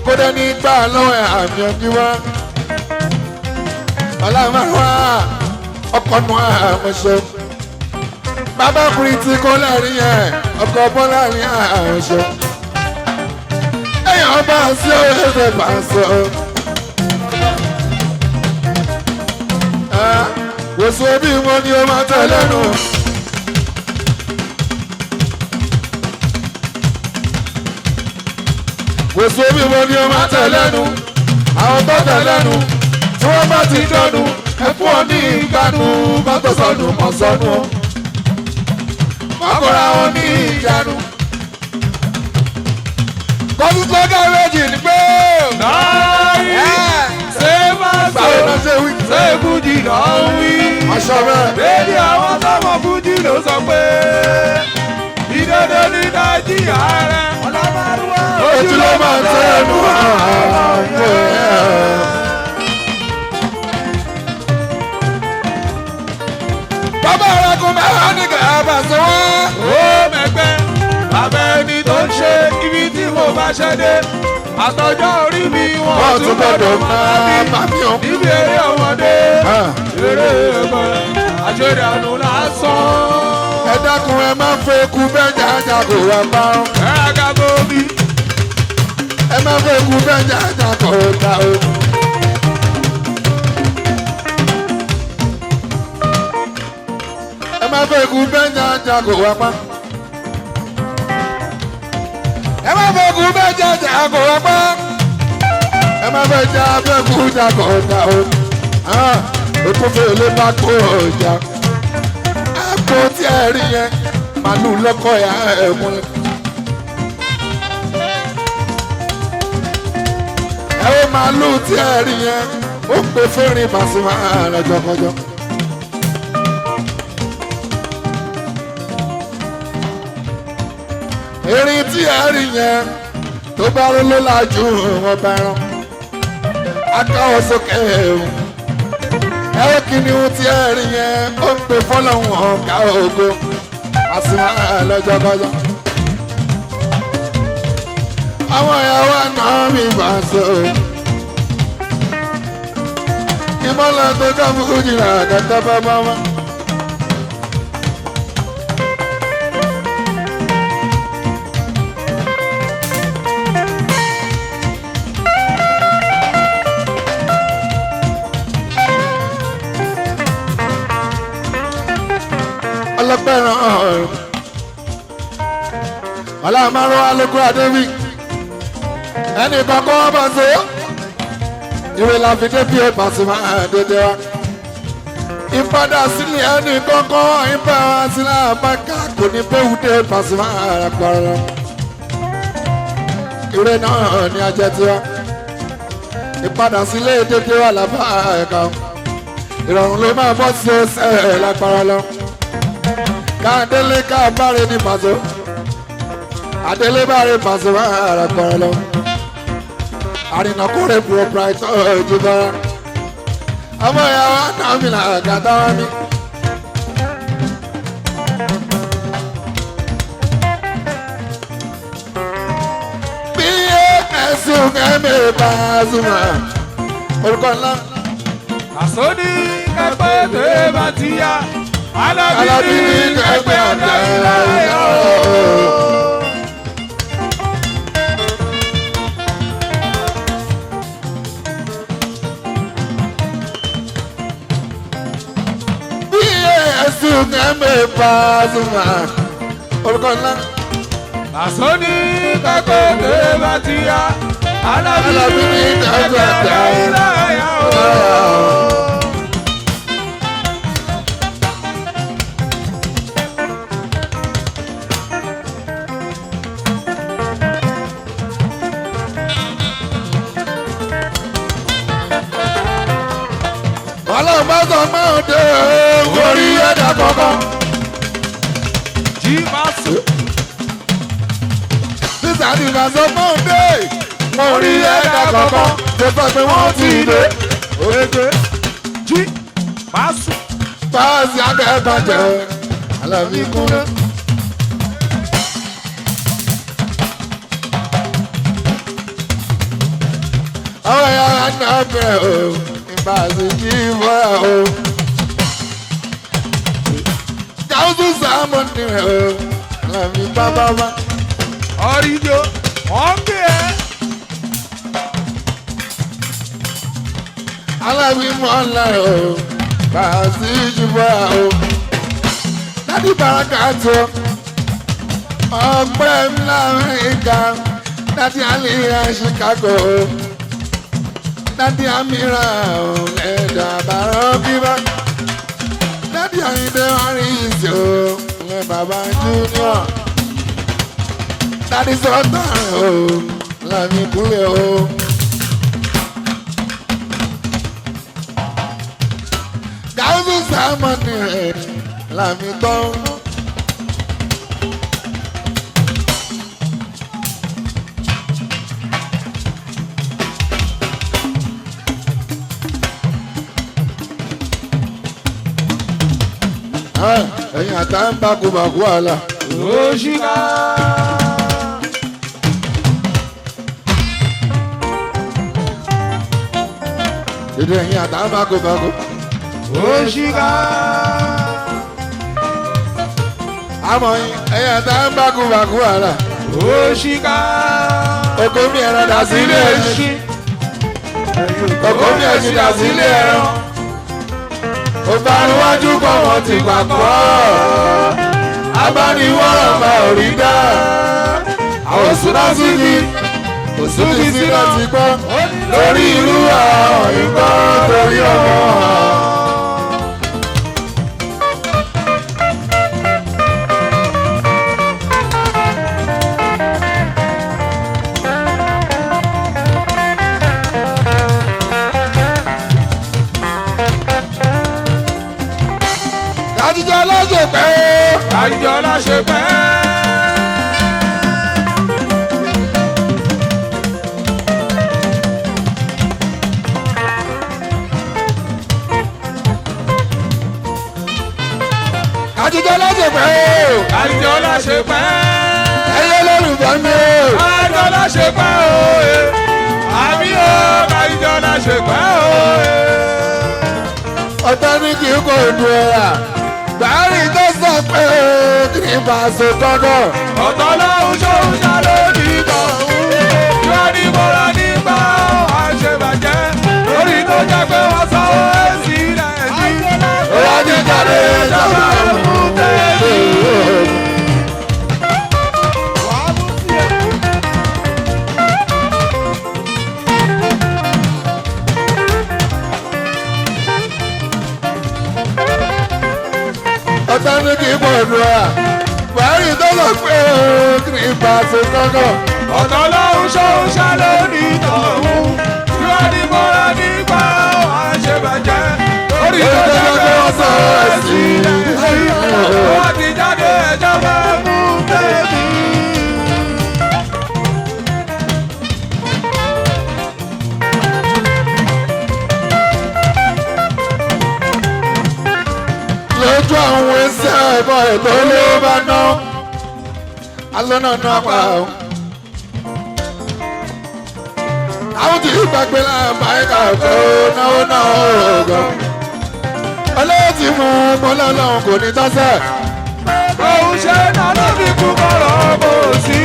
Kódé ní gbà lọ́wọ́ ẹ̀ àmì ọdún wá. Ọlọ́run ọkọ̀ nù àmọ́ṣe. Bàbá ọkùnrin tí kò lẹ́rìn yẹn, ọkọ̀ bọ́lá ní àmọ́ṣe. Ẹ̀yàn bá a sí ẹsẹ̀ bá a sọ. Gbèsè bí wọn ni ó máa tẹ̀ lẹ́nu. Gbèsè bí wọn ni ó máa tẹ̀ lẹ́nu. Àwọn tó tẹ̀ lẹ́nu tí wọ́n bá ti dọ́nu ẹ fún ọ ní ìgbanu bá tó sọnù mọ́ sọnù o. Mọ́kànlá wọn ní ìjánu. Kọ́sí slogan méjì ni pé. Náírà ṣé máa sọ Báwo ló ṣe wí? Ṣé fújì náà ń wí? Aṣọ bẹ́ẹ̀. Bẹ́ẹ̀ni àwọn tọmọ fújì ló sọ pé ìdodo ní Nàìjíríà rẹ̀. Ojú ló máa ń tẹnu àpò ẹ̀. Bàbá rẹ̀ kò máa ní kàbà sọ wọ́n. Ó mẹ́gbẹ́ bàbá ẹni tó ń ṣe ibi tí mo bá ṣe dé. Àtọjọ́ orí mi wọ́n Wọ́n tún tún gbọ́dọ̀ gbọ́dọ̀ máa máa bí. bá mi ò. Níbi eré ọmọdé, eré ẹ̀gbọ́n, àṣedànù lásán. Ẹ dákun, ẹ má fẹ́ kú bẹ́ẹ̀ jájà kò wá bá wọn. Ẹ̀ka bomi. Ẹ má fẹ́ kú bẹ́ẹ̀ jájà kò dá o. Ẹ má fẹ́ kú bẹ́ẹ̀ jájà kò wá pa. Ẹ má fẹ́ kú bẹ́ẹ̀ jájà kò wá pa. Ẹ má fẹ́ já fẹ́ kú já kò dá o. Òkú fèlè bá kó ọjà. Àpò tí ẹ rí yẹn, màlúù lọ́kọ̀ ya ẹ̀kúnlẹ̀. Ẹ ó màálù tí ẹ rí yẹn, ó pè fẹ́rin Pasuma lọ́jọ́kọjọ́. Erin tí ẹ rí yẹn tó bá rí ló lajú wọn bá ẹran akáwọ sókè ẹ̀hún. Ẹ ó kìnìún tí ẹ rí yẹn, ó pè fọlọ́hún ọ̀gá ògo Pasuma lọ́jọ́kọjọ́. Àwọn ìyàwó àná mi bá so ìmọ̀lẹ̀ tó ká fún jìnnà kẹtẹ́ bá bá wá. Ọlọ́pẹ́ ràn án ọlọ́mọrún alókùn adébí ẹnì kọ̀ọ̀kan wọ́n bá so ìwé la fi dé bí ó Pasuma dédé wa ìpadà sílẹ̀ ẹnì kọ̀ọ̀kan ìbá wa sílẹ̀ àbáká kò ní bẹ́ẹ̀ dé Pasuma àpárọ̀ ìrẹ́ náà ní ajẹ́ tiwa ìpadà sílẹ̀ dédé wa làbá ẹ̀ka ìrọ̀rùn ló máa bọ́ sí ọ̀sẹ̀ lágbára lọ káàdélé káàbáre ní Paso adélébáre Pasuma àràgbára lọ àrìnàkúrẹ́ proprietor ojúbára ọmọ ìyàwó àtàmìlà gàdáwà mi. Bí ẹ̀sùn kẹ́mi Pasuma orúkọ ńlá. Àsóní kẹgbẹ́ tó bá ti yá. Alábí ní kẹgbẹ́ ọ̀dà ìlà. Bí ẹ̀sùn kẹ́mi Pasuma orúkọ ńlá. Àsóní kẹgbẹ́ tó bá ti yá. Alábí Alábí ní ní kẹgbẹ́ kẹgbẹ́ ọ̀dà ọ̀dà ìlà. Ọlọ́run bá sọ máa ń dé orí ẹ̀dá kankan. Jí máa sùn. Sísá ni bá sọ máa ń dé orí ẹ̀dá kankan. Ṣé sọ pé wọ́n ti dé? Ege jí máa sùn. Báàsì akẹ́bàjẹ́ Alábí kúnlẹ̀. Àwọn ẹ̀yà náà bẹ̀rẹ̀ o, ìbáàsì kí bọ́ra o. Gáúsù sáàmù ni rẹ̀ o, Alábí bábábá. Ọ̀rìjò wọ́n ń gbé ẹ. Alábí mọ́ ńlá o, Bàásì jùbọ́ o. Dádì Bàrákà tó. Ọpẹ́ ńlá Amẹ́ríkà. Dádì Alíyá Chicago. Dádì Amira o. Ẹ̀dà bàrọ̀ bíbá. Dádì Àyìndé Wárísì o. Ẹ̀ bàbá Júnior. Dádì Sọ́tàn o. Lámì kúlẹ̀ o. Gáúsù sàmọ́nì rẹ̀ làmì tán. Ẹ̀yin àtà ń bákubàkú àlà. Òṣìkà. Èdè ẹ̀yin àtà ń bákubàkú. Òṣìkà. Àmọ́ ẹ̀yin àtà ń bákubàkú àlà. Òṣìkà. Oko mi ẹran dà sí ilé ẹṣin. Oko mi ẹṣin dà sí ilé ẹran. Òbániwájú kọ́ wọn ti gbàgbọ́. Abániwọ̀rọ̀ máa ò rí dá. Àwọn òsúná sí ni òsúná sí láti gbọ́. Lórí irú àwọn ìgbọ́ torí ọmọ. Àtijọ́ lọ́sọ̀ pé Àjọ láṣẹ pẹ́. Àtijọ́ lọ́sọ̀ pé Àjọ láṣẹ pẹ́. ẹyẹ lórúkọ mi o. Àjọ láṣẹ pẹ́ òye. Àmì o, àjọ láṣẹ pẹ́ òye. Ọ̀tá ní kí n kò dùn ẹ̀ Bàárí tó sọ pé kí ni bàṣẹ tọ́gọ̀. Ọ̀tọ̀ lọ́hùn ṣóhun ṣá lónìí kan. Ìwọ ni mo rà nípa àṣebàjẹ́. Lórí tó jẹ́ pé wọ́n sanwó èsì rẹ̀ ní. Ó ti jáde Ìjọba fún tèmi. Ọ̀tá ní kí n kò dùn ẹ̀ Bàárí tó sọ pé kí ni bàṣẹ tọ́gọ̀. Ọ̀tọ̀ lọ́hùn ṣóhun ṣá lónìí tọ̀hún. Ìwọ ni mo rà nípa àṣebàjẹ́. Lórí tó jẹ́ pé wọ́n sanwó èsì rẹ̀ ní. Wọ́n ti jáde ìjọba fún tèmi. Lójú àwọn ẹsẹ̀ ẹ̀bọ̀ ètò ló bá ná. Alọ́nà náà pa ọ́. Àwọn tí gbàgbé láàbá ẹ̀ka kó náwó náà ògàn. Olówó ti mú bọ́lá ọlọ́run kò ní tọ́sẹ̀. Òun ṣe náà ló fi kú bọ̀rọ̀ bò sí.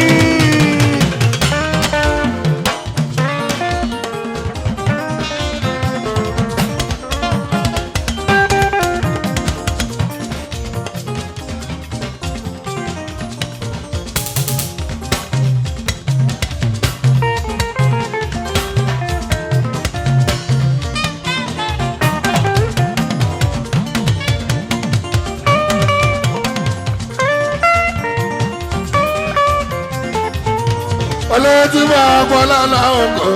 Olówó ti mú bọ́lá ọlọ́run kò.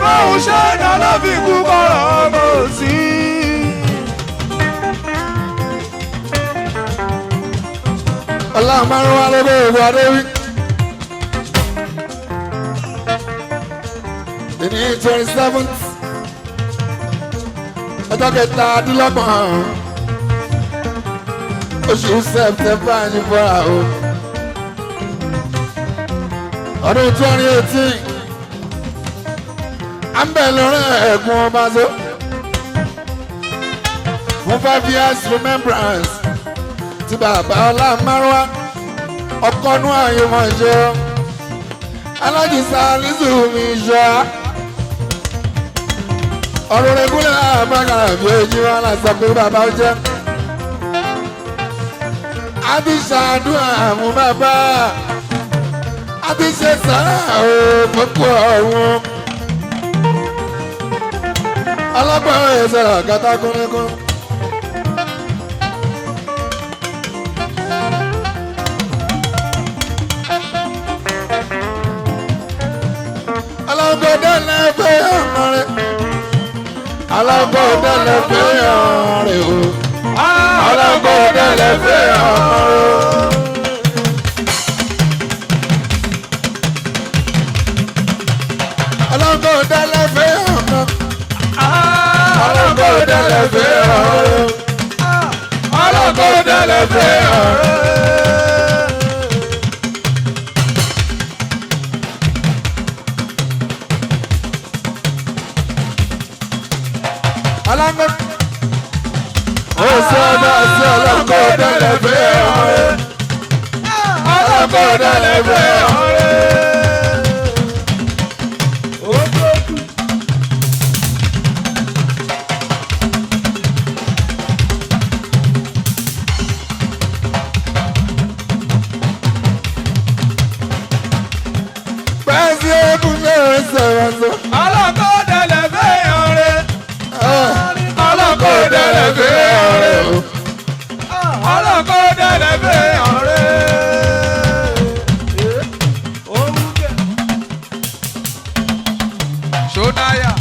Bóun ṣe náà ló fi kú bọ̀rọ̀ bò sí. Ọlá márùn wá lóko ògùn Adéwí. Ìní 27th ọjọ́ kẹtàdínlọ́gbọ̀n oṣù September ní fọ́ra o. Ọdún 2018 à ń bẹ̀ lórí ẹ̀kún ọba tó fún 5 years remembrance tí bàbá ọlá márùwá ọkọnú àyùmọ̀ṣọ́ alájùsá lísù mi ṣọ́. Ọ̀rọ̀ rẹ̀ kúnlẹ̀ àbákàrà bí ojú wa là sọ pé bàbá ó jẹ́. A ti ṣàdúrà fún bàbá. A ti ṣe sàrà òpópó ọ̀hún. Alágbára ẹ̀ sọ̀rọ̀ kátà kúnlẹ́kún. Alágbọ̀dá lẹ́fẹ̀ẹ́ ọmọ rẹ̀. Alágbọ̀dá lẹ́fẹ̀ẹ́ ọmọ rẹ̀ o. Alágbọ̀dá lẹ́fẹ̀ẹ́ ọmọ rẹ̀ o. Alágbọ̀dá lẹ́fẹ̀ẹ́ ọmọ. Alágbọ̀dá lẹ́fẹ̀ẹ́ ọmọ rẹ̀ o. Alágbọ̀dá lẹ́fẹ̀ẹ́ ọmọ rẹ̀ o. Alágbọ̀dá. Ó sọ náà sí alágbọ̀dá lẹ́fẹ̀ẹ́ ọmọ rẹ̀. Alágbọ̀dá lẹ́fẹ̀ẹ́ ọmọ rẹ̀. Pẹ́sì ogun náà sọ̀rọ̀ sọ. Alákọ̀ọ́dẹ̀lẹ̀ fẹ́yàn rẹ̀. Alákọ̀ọ́dẹ̀lẹ̀ fẹ́ràn rẹ̀ o. Alákọ̀ọ́dẹ̀lẹ̀ fẹ́yàn rẹ̀. Ṣónáyà.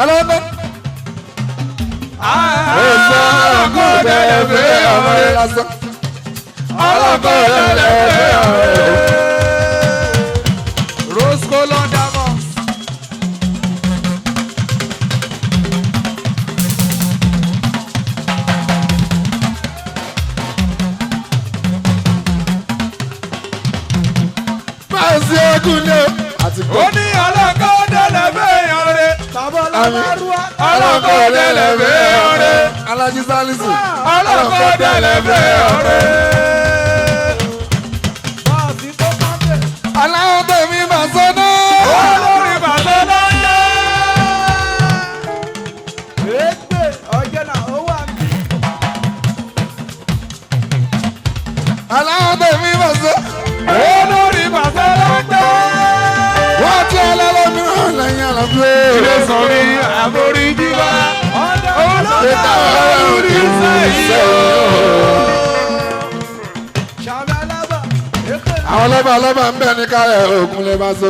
Alákọ̀ọ́dẹ̀lẹ̀. Ó sọ alákọ̀ọ́dẹ̀lẹ̀ fẹ́ràn rẹ̀ lásán. Alákọ̀ọ́dẹ̀lẹ̀ fẹ́ràn rẹ̀ o. Roscoe London. Pẹ́sì ogun náà. Àti Ó ní alákọ̀ọ́dẹ̀lẹ̀ fẹ́yàn rẹ̀. Alákọ̀ọ́dẹ̀lẹ̀ fẹ́ràn rẹ̀. Alájí Sálísù. Alákọ̀ọ́dẹ̀lẹ̀ fẹ́yàn rẹ̀. Aláwọ̀ mi máa sọ náà. Olórí bàbá lọ́jọ́. Aláwọ̀ mi máa sọ. Olórí bàbá lọ́jọ́. Wọ́n ti ọlọ́lọ́ mìíràn lẹ́yìn àlàfo. Ilé sọ ní àforíjì wá. Olórí sẹ́yìn o. Àwọn ọlọ́ba ọlọ́ba ń bẹ̀ ní kárẹ̀ ògùn lè máa sọ.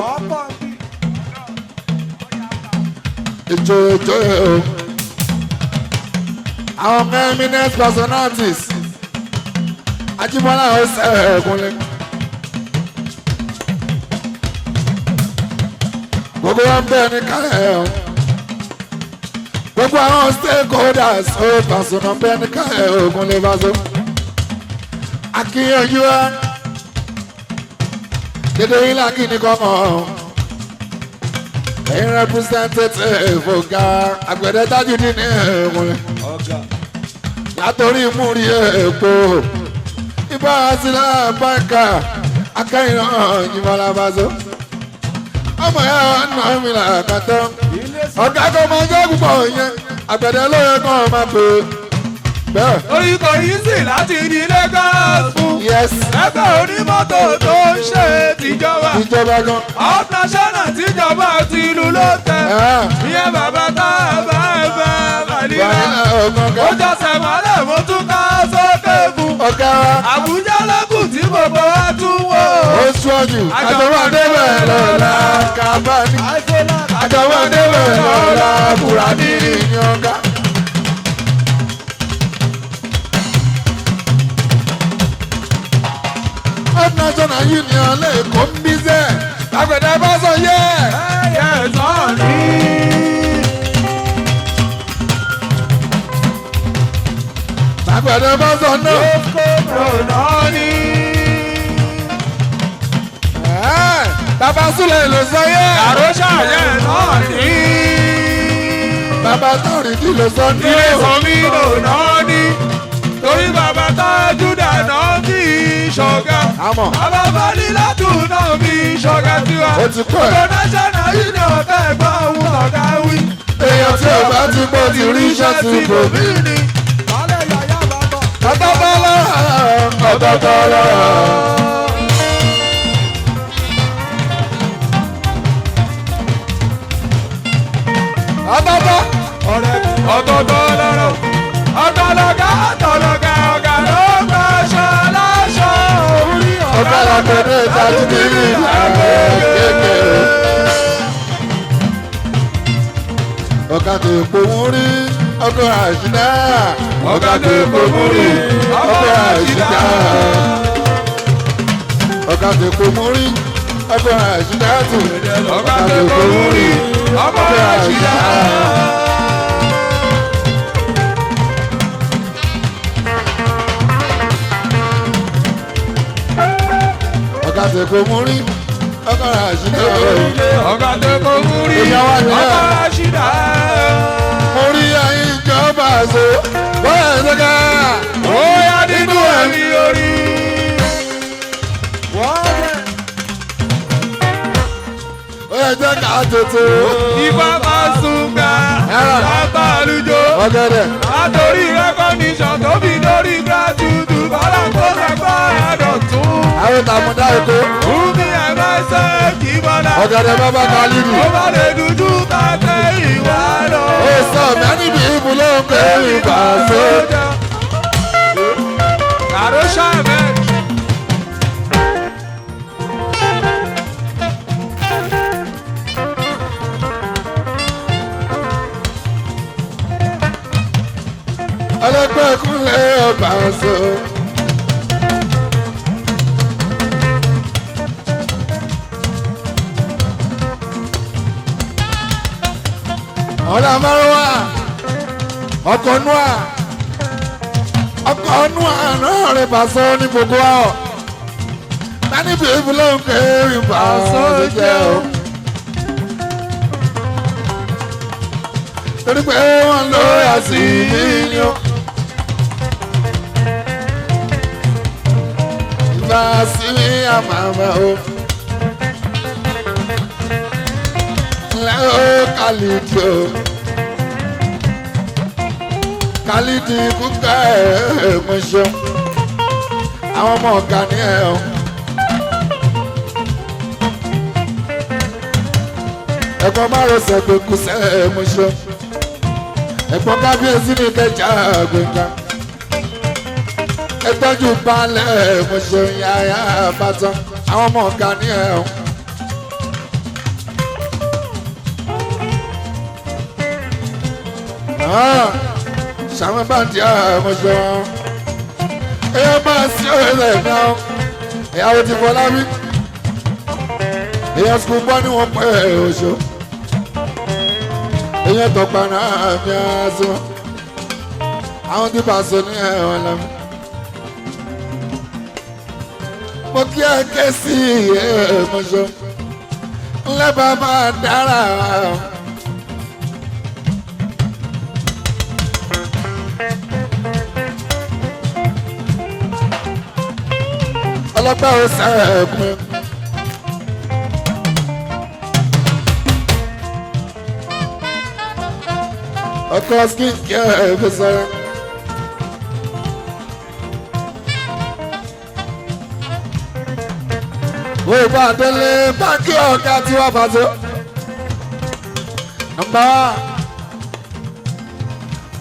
Ìjọ ìjọ o. Àwọn eminent personalities. Ajíbọ́lá ó sẹ́ ògùn lè. Gbogbo wọn ń bẹ̀ ní kárẹ̀ o. Gbogbo àwọn stakeholders ó pàṣẹ ń bẹ̀ ní kárẹ̀ ògùn lè máa sọ. Akíyanjú wa dédé yín lákì ní kọ́mọ ẹ̀yin representative ọ̀gá àgbẹ̀dẹ Tajudeen ní ẹ̀ẹ́dẹ́gbọ̀n látòrí múri èèpo ibà sílẹ̀ báńkà akẹ́yìn ìmọ̀lá bàzọ́ ọmọ ẹ̀ ọ̀nà mi là kàtọ́ ọ̀gá tó máa jẹ́ púpọ̀ yẹn àgbẹ̀dẹ ló yẹ kó máa pè é bẹ́ẹ̀. Orí kò yí sí láti di Lagos fún. Yes. Ẹgbẹ́ onímọ́tò tó ń ṣe tìjọba. Ìjọba gan. Up national tìjọba ti ìlú ló tẹ̀. Ìyẹn bàbá tá a bá ẹ fẹ́ Màlílà. Ó jọsẹ̀ mọ́lẹ̀ mo tún ká sókè fún. Ọ̀gá wa. Àbújá lókùn tí gbogbo wa tún wò. Ó sọ́jú. Àjọwọ́ débẹ̀ lọ́la kábàánì. Àjọwọ́ débẹ̀ lọ́la Bùràdì ní ọ̀gá. National Union lẹ́kọ̀ọ́ ń bí sẹ́. Àgbẹ̀dẹ bá sọ yẹ́. Alágbẹ̀dẹ bá sọ náà. Kòrónà ní. Bàbá Súlẹ̀ ló sọ yẹ́. Àròṣà yẹn náà ní. Bàbá Táòrídì ló sọ ní. Ilé sọmi lòná ní. Torí bàbá Tájúdà náà fi ṣọ̀gá. Àmọ̀. Bàbá Fálílátù náà fi ṣọ̀gá tiwa. Ó ti pẹ́. Ọ̀gá National Union fẹ́ gbọ́ ohun ọ̀gá wí. Èèyàn tí ò bá ti gbọ́ ti rí iṣẹ́ ti bò mí. ni. Ọ̀tọ̀ọ̀tọ̀ lọ́rọ̀. Ọ̀tọ̀ọ̀tọ̀ lọ́rọ̀. Ọ̀tọ̀ọ̀tọ̀. Ọ̀tọ̀ọ̀tọ̀ lọ́rọ̀. Ọ̀tọ̀lọ́gá ọ̀tọ̀lọ́gá ọ̀gá ló gbà ṣọ láṣọ orí Ọ̀gá làgbẹ̀dẹ ìtajú kiri ìlànà kékeré. Ọ̀gá tó gbóhùn rí ọkọ̀ àṣìdá. Ọ̀gá tó gbóhùn rí ọkọ̀ àṣìdá. Ọ̀gá tó gbóhùn rí ọkọ̀ àṣìdá tù. Ọ̀gá tó gbóhùn rí ọkọ̀ àṣìdá. Ọ̀gá tó gbóhùn rí ọkọ̀ àṣìdá. Ọ̀gá tó gbóhùn rí Ìyá wa nìyẹn. ọkọ̀ àṣìdá. Mo rí ayé ìjọba àṣọ. Bọ́lá ẹ̀ sọ́kà. Ó yá nínú ẹ̀mí orí. Ó yẹ jẹ́ ká tuntun. Ifá máa sùn gbà lápá àlùjọ. Ọ̀gẹ̀dẹ̀. Látòrí rẹ́kọ̀nìṣàn tó fi dórí gírátùtù bọ́lá kó sàgbọ́ àdọ̀tún. Àwọn tàmúdá èkó. Fúnmi ẹ̀mẹ́sẹ̀ kì í bọ́lá. Ọ̀gẹ̀dẹ̀ bàbá Kálídì. Ó bá lè dúdú bá tẹ ìwà lọ. Ó sọ mẹ́ni bí ibù ló ń pè é ìgbà tó. Àròṣà mẹ́. Ọlọ́pẹ́ kúnlẹ̀ ọba ọ̀ṣọ́. Ọ̀la márùwá, ọkọ̀ nùà, ọkọ̀ nùà náà rẹ̀ bàṣọ ní gbogbo ọ̀. Mẹ́ni bí ibù ló ń pè é ìgbà tó jẹ́ o. Torí pé wọ́n lọ àti mílíọ̀n. Ìbá sí àmàmà o. Ńlẹ́ o Kálídì o. Kálídì kúkẹ́ ẹ̀ mọ̀ ṣeun. Àwọn ọmọ ọ̀gá ni ẹ̀ o. Ẹ̀gbọ́n márosẹ̀ gbẹ̀kú sẹ́ ẹ̀ mọ̀ ṣeun. Ẹ̀gbọ́n kábíyèsí ní kẹjà gbẹ̀ngà. Ẹ tọ́jú balẹ̀ mo ṣeun yáyà bàtàn. Àwọn ọmọ ọ̀gá ni ẹ̀ o. Ṣàwọn báńdì ẹ̀ mo ṣeun. Ẹyẹ máa sí ọ̀rẹ́ ẹ̀ náà. Ìyàwó ti fọlá mi. Èèyàn sùkúl bọ́ ni wọ́n pẹ́ oṣù. Èèyàn tọ̀pá náà mi á sọ. Àwọn tí bá sọ ní ẹ̀wọ̀n lẹ́mu. Mo kí ẹ ké sí ẹ̀ẹ́mọ̀ṣọ́. Ńlẹ́ bàbá dára. Ọlọ́pàá ò sẹ́ẹ̀kùn. Ọkọ skin care fi sọ̀rọ̀. Wo bá délé báńkì ọ̀gá tí wọ́n bá tó. Nọ́mbà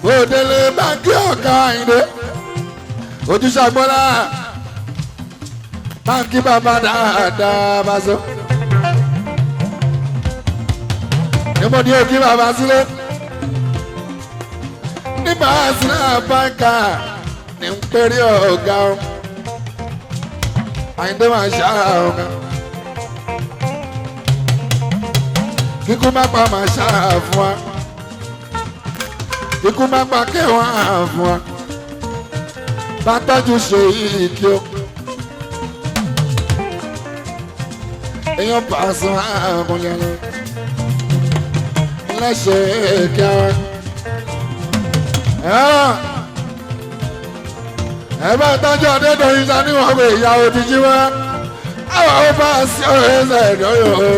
wo délé báńkì ọ̀gá Àyìndé. Ojúṣe àgbọ́lá báńkì bàbá dáadáa bá so. Níbo ni òkè bàbá sílé? Nígbà sílẹ̀ báńkà ní ń pèrè ọ̀gá o. Àyìndé máa ṣá ọ̀gá. Kíkú má pa máa ṣá fún wa. Kíkú má pa kẹwàá fún wa. Bá tọ́jú ṣe ìkí o. Èèyàn pàṣẹ àkùnlé lọ. Lẹ́sẹ̀ kí ara. Ẹ bá tọ́jú Adédọ̀yìn sani wọ́n pé ìyàwó ti jí wá. Àwọn ò bá sí ọ̀rẹ́ ẹ̀sẹ̀ ìdọ́yọ̀ o.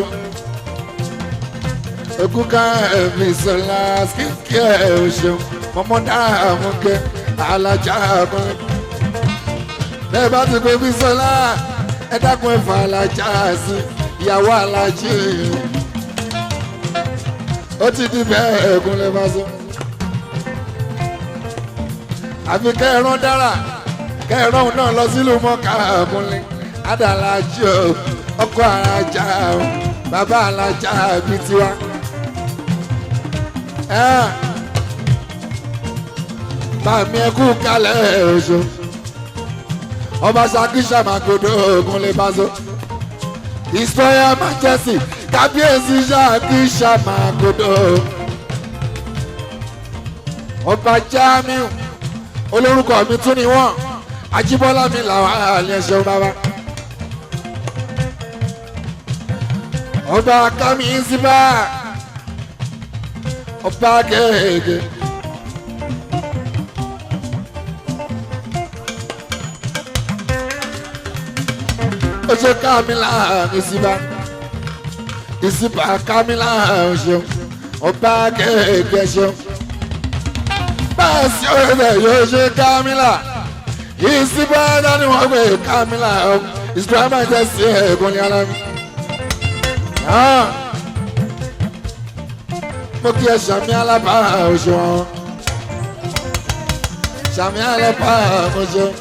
Òkú ká ẹ̀mí sọ̀la kíkẹ́ ẹ̀ ò ṣeun. Mọ̀mọ́ dára àmúkẹ́ alájà kan. Bẹ́ẹ̀ bá ti pé bí sọ̀la ẹ dákun ẹ̀fà alájà sí ìyàwó alájì. Ó ti di bẹ́ẹ̀ ẹ̀gún lè bá sọ. Àfi kẹ́ẹ̀rán dára kẹ́ẹ̀rán òun náà lọ sílùú mọ́ká ọkùnrin adàlájì o ọkọ alájà o bàbá alájà bíi tiwa. Bàmí ẹkú kalẹ̀ oṣù ọba Ṣakí Ṣàmàgòdò ogun lè bá so. His Royal Majesty Kábíyèsí Ṣakí Ṣàmàgòdò ọba Jamiu olórúkọ mi tún ni wọ́n Ajíbọ́lá mi làwọn àlẹ́ ẹ̀ṣẹ̀ bàbá. Ọba Kamiziba ọba gẹ́gẹ́. Ó ṣe Kamila Ìsìbá Ìsìbá Kamila ṣeun ọba gẹ́gẹ́ ṣeun. Báàsì ọ̀rẹ́ yóò ṣe Kamila Ìsìbá dání wọ́n gbé Kamila Ìsìbá máa jẹ́ sí ẹ̀gbọ́n ní alámi. Mo kí ẹ sàmì alábà òṣùwọ̀n sàmì alábà òṣùwọ̀n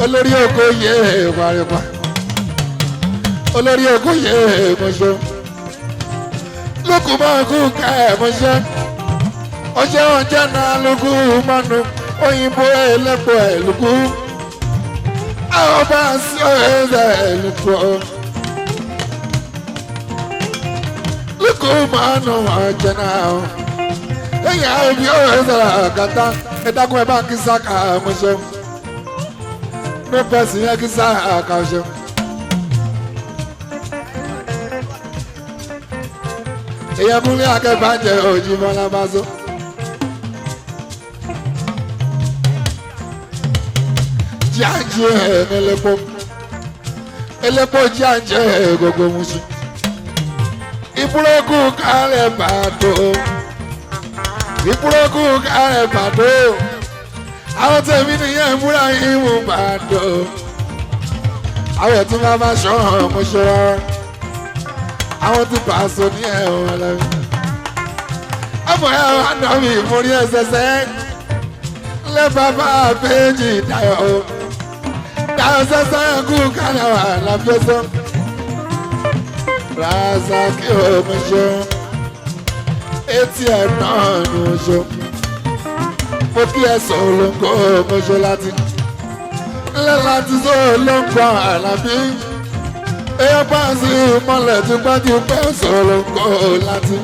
olórí oko yé wàrẹ̀pà olórí oko yé mọ̀ṣọ́ lókù máa kú ká ẹ̀ mọ̀ṣọ́ ọṣẹ́ ọjọ́ náà lókù mọ́nu òyìnbó ẹlẹ́pọ̀ ẹ̀ lókù àwọn bá ń sọ ẹ̀ lókù ọ́. Lókù mọ́nu ọjọ́ náà ẹ̀yà òbí ọ̀rẹ́ sọ̀rọ̀ kàtá ẹ̀dákun ẹ̀ bá kí sáka mọ̀ṣọ́ ní pẹ̀sì yẹn kí sáka mọ̀ṣọ́. Èèyàn kúnlé akẹ́bàjẹ́ òjì bọ́lá bá so. Jíàjì ẹ̀ elépo elépo jíàjì ẹ̀ gbogbo musu. Ìbúrọ́kù kálẹ̀ bàdó ìbúrọ́kù kálẹ̀ bàdó àwọn tẹ̀mí nìyẹn ìbúra ìmú bàdó àwọn ẹ̀tún bá bá ṣọ́ ọmọ ṣọ́ àwọn tí pàṣẹ ní ẹ̀wọ̀n lẹ́nu. Ọmọ ẹ̀ wá nà mí ìmúrí ẹsẹsẹ lẹ́bàbà péjì dayọ̀ o dayọ̀ sẹ́sẹ́ kú kálẹ̀ wà láfẹ́sọ́. Razaki omi ṣeun atm náà ní oṣù mo kí ẹ sọ olóńgbò omi ṣe láti ńlẹ́ láti sọ olóńgbò àlàbí èèyàn bá ń sí ìmọ̀lẹ̀ tí bá ti pẹ́ sọ olóńgbò láti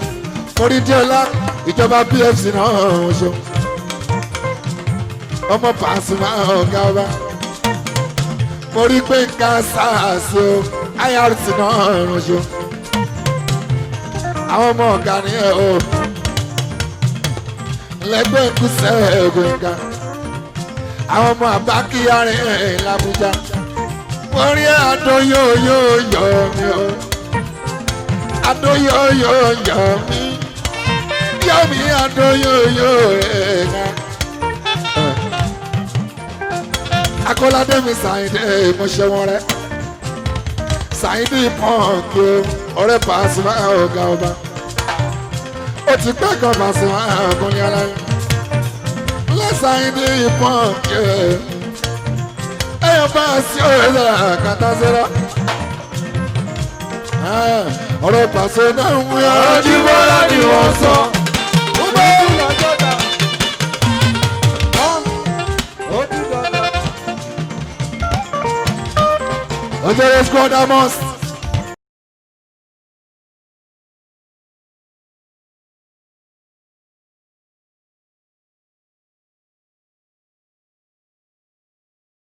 orí díọ̀lá ìjọba PFC náà oṣù ọmọ Pasuma ọ̀gá ọba mo rí pé nǹkan SARS o IRT náà oṣù àwọn ọmọ ọ̀gá ni ẹ o lẹ́gbẹ́ ìkúsẹ́ ẹ̀gbẹ̀ngà àwọn ọmọ àbákíyárin ẹ̀ làbújá wọ́n rí àdó yóò yóò yọ mí o àdó yóò yóò yọ mí yọ mí àdó yóò yóò ẹ̀ka. Akọ́ládé mi Sàyìndé mo ṣe wọn rẹ Sàyìndé pọ́ǹkì ọ̀rẹ́ Pasuma ọ̀gá ọba ó ti pẹ́ kan Pasuma ọkùnrin aláyọ̀ lẹ́sàáyìndé pọ́ǹkì ẹ̀yọ̀ bá a sí ọ̀rẹ́ sọ̀rọ̀ kàtà sọ̀rọ̀ ọ̀rọ̀ Pasuma náà ń wí ọ̀rọ̀ Ajíbọ́lá ni wọ́n sọ. Ọjọ́ squad amos.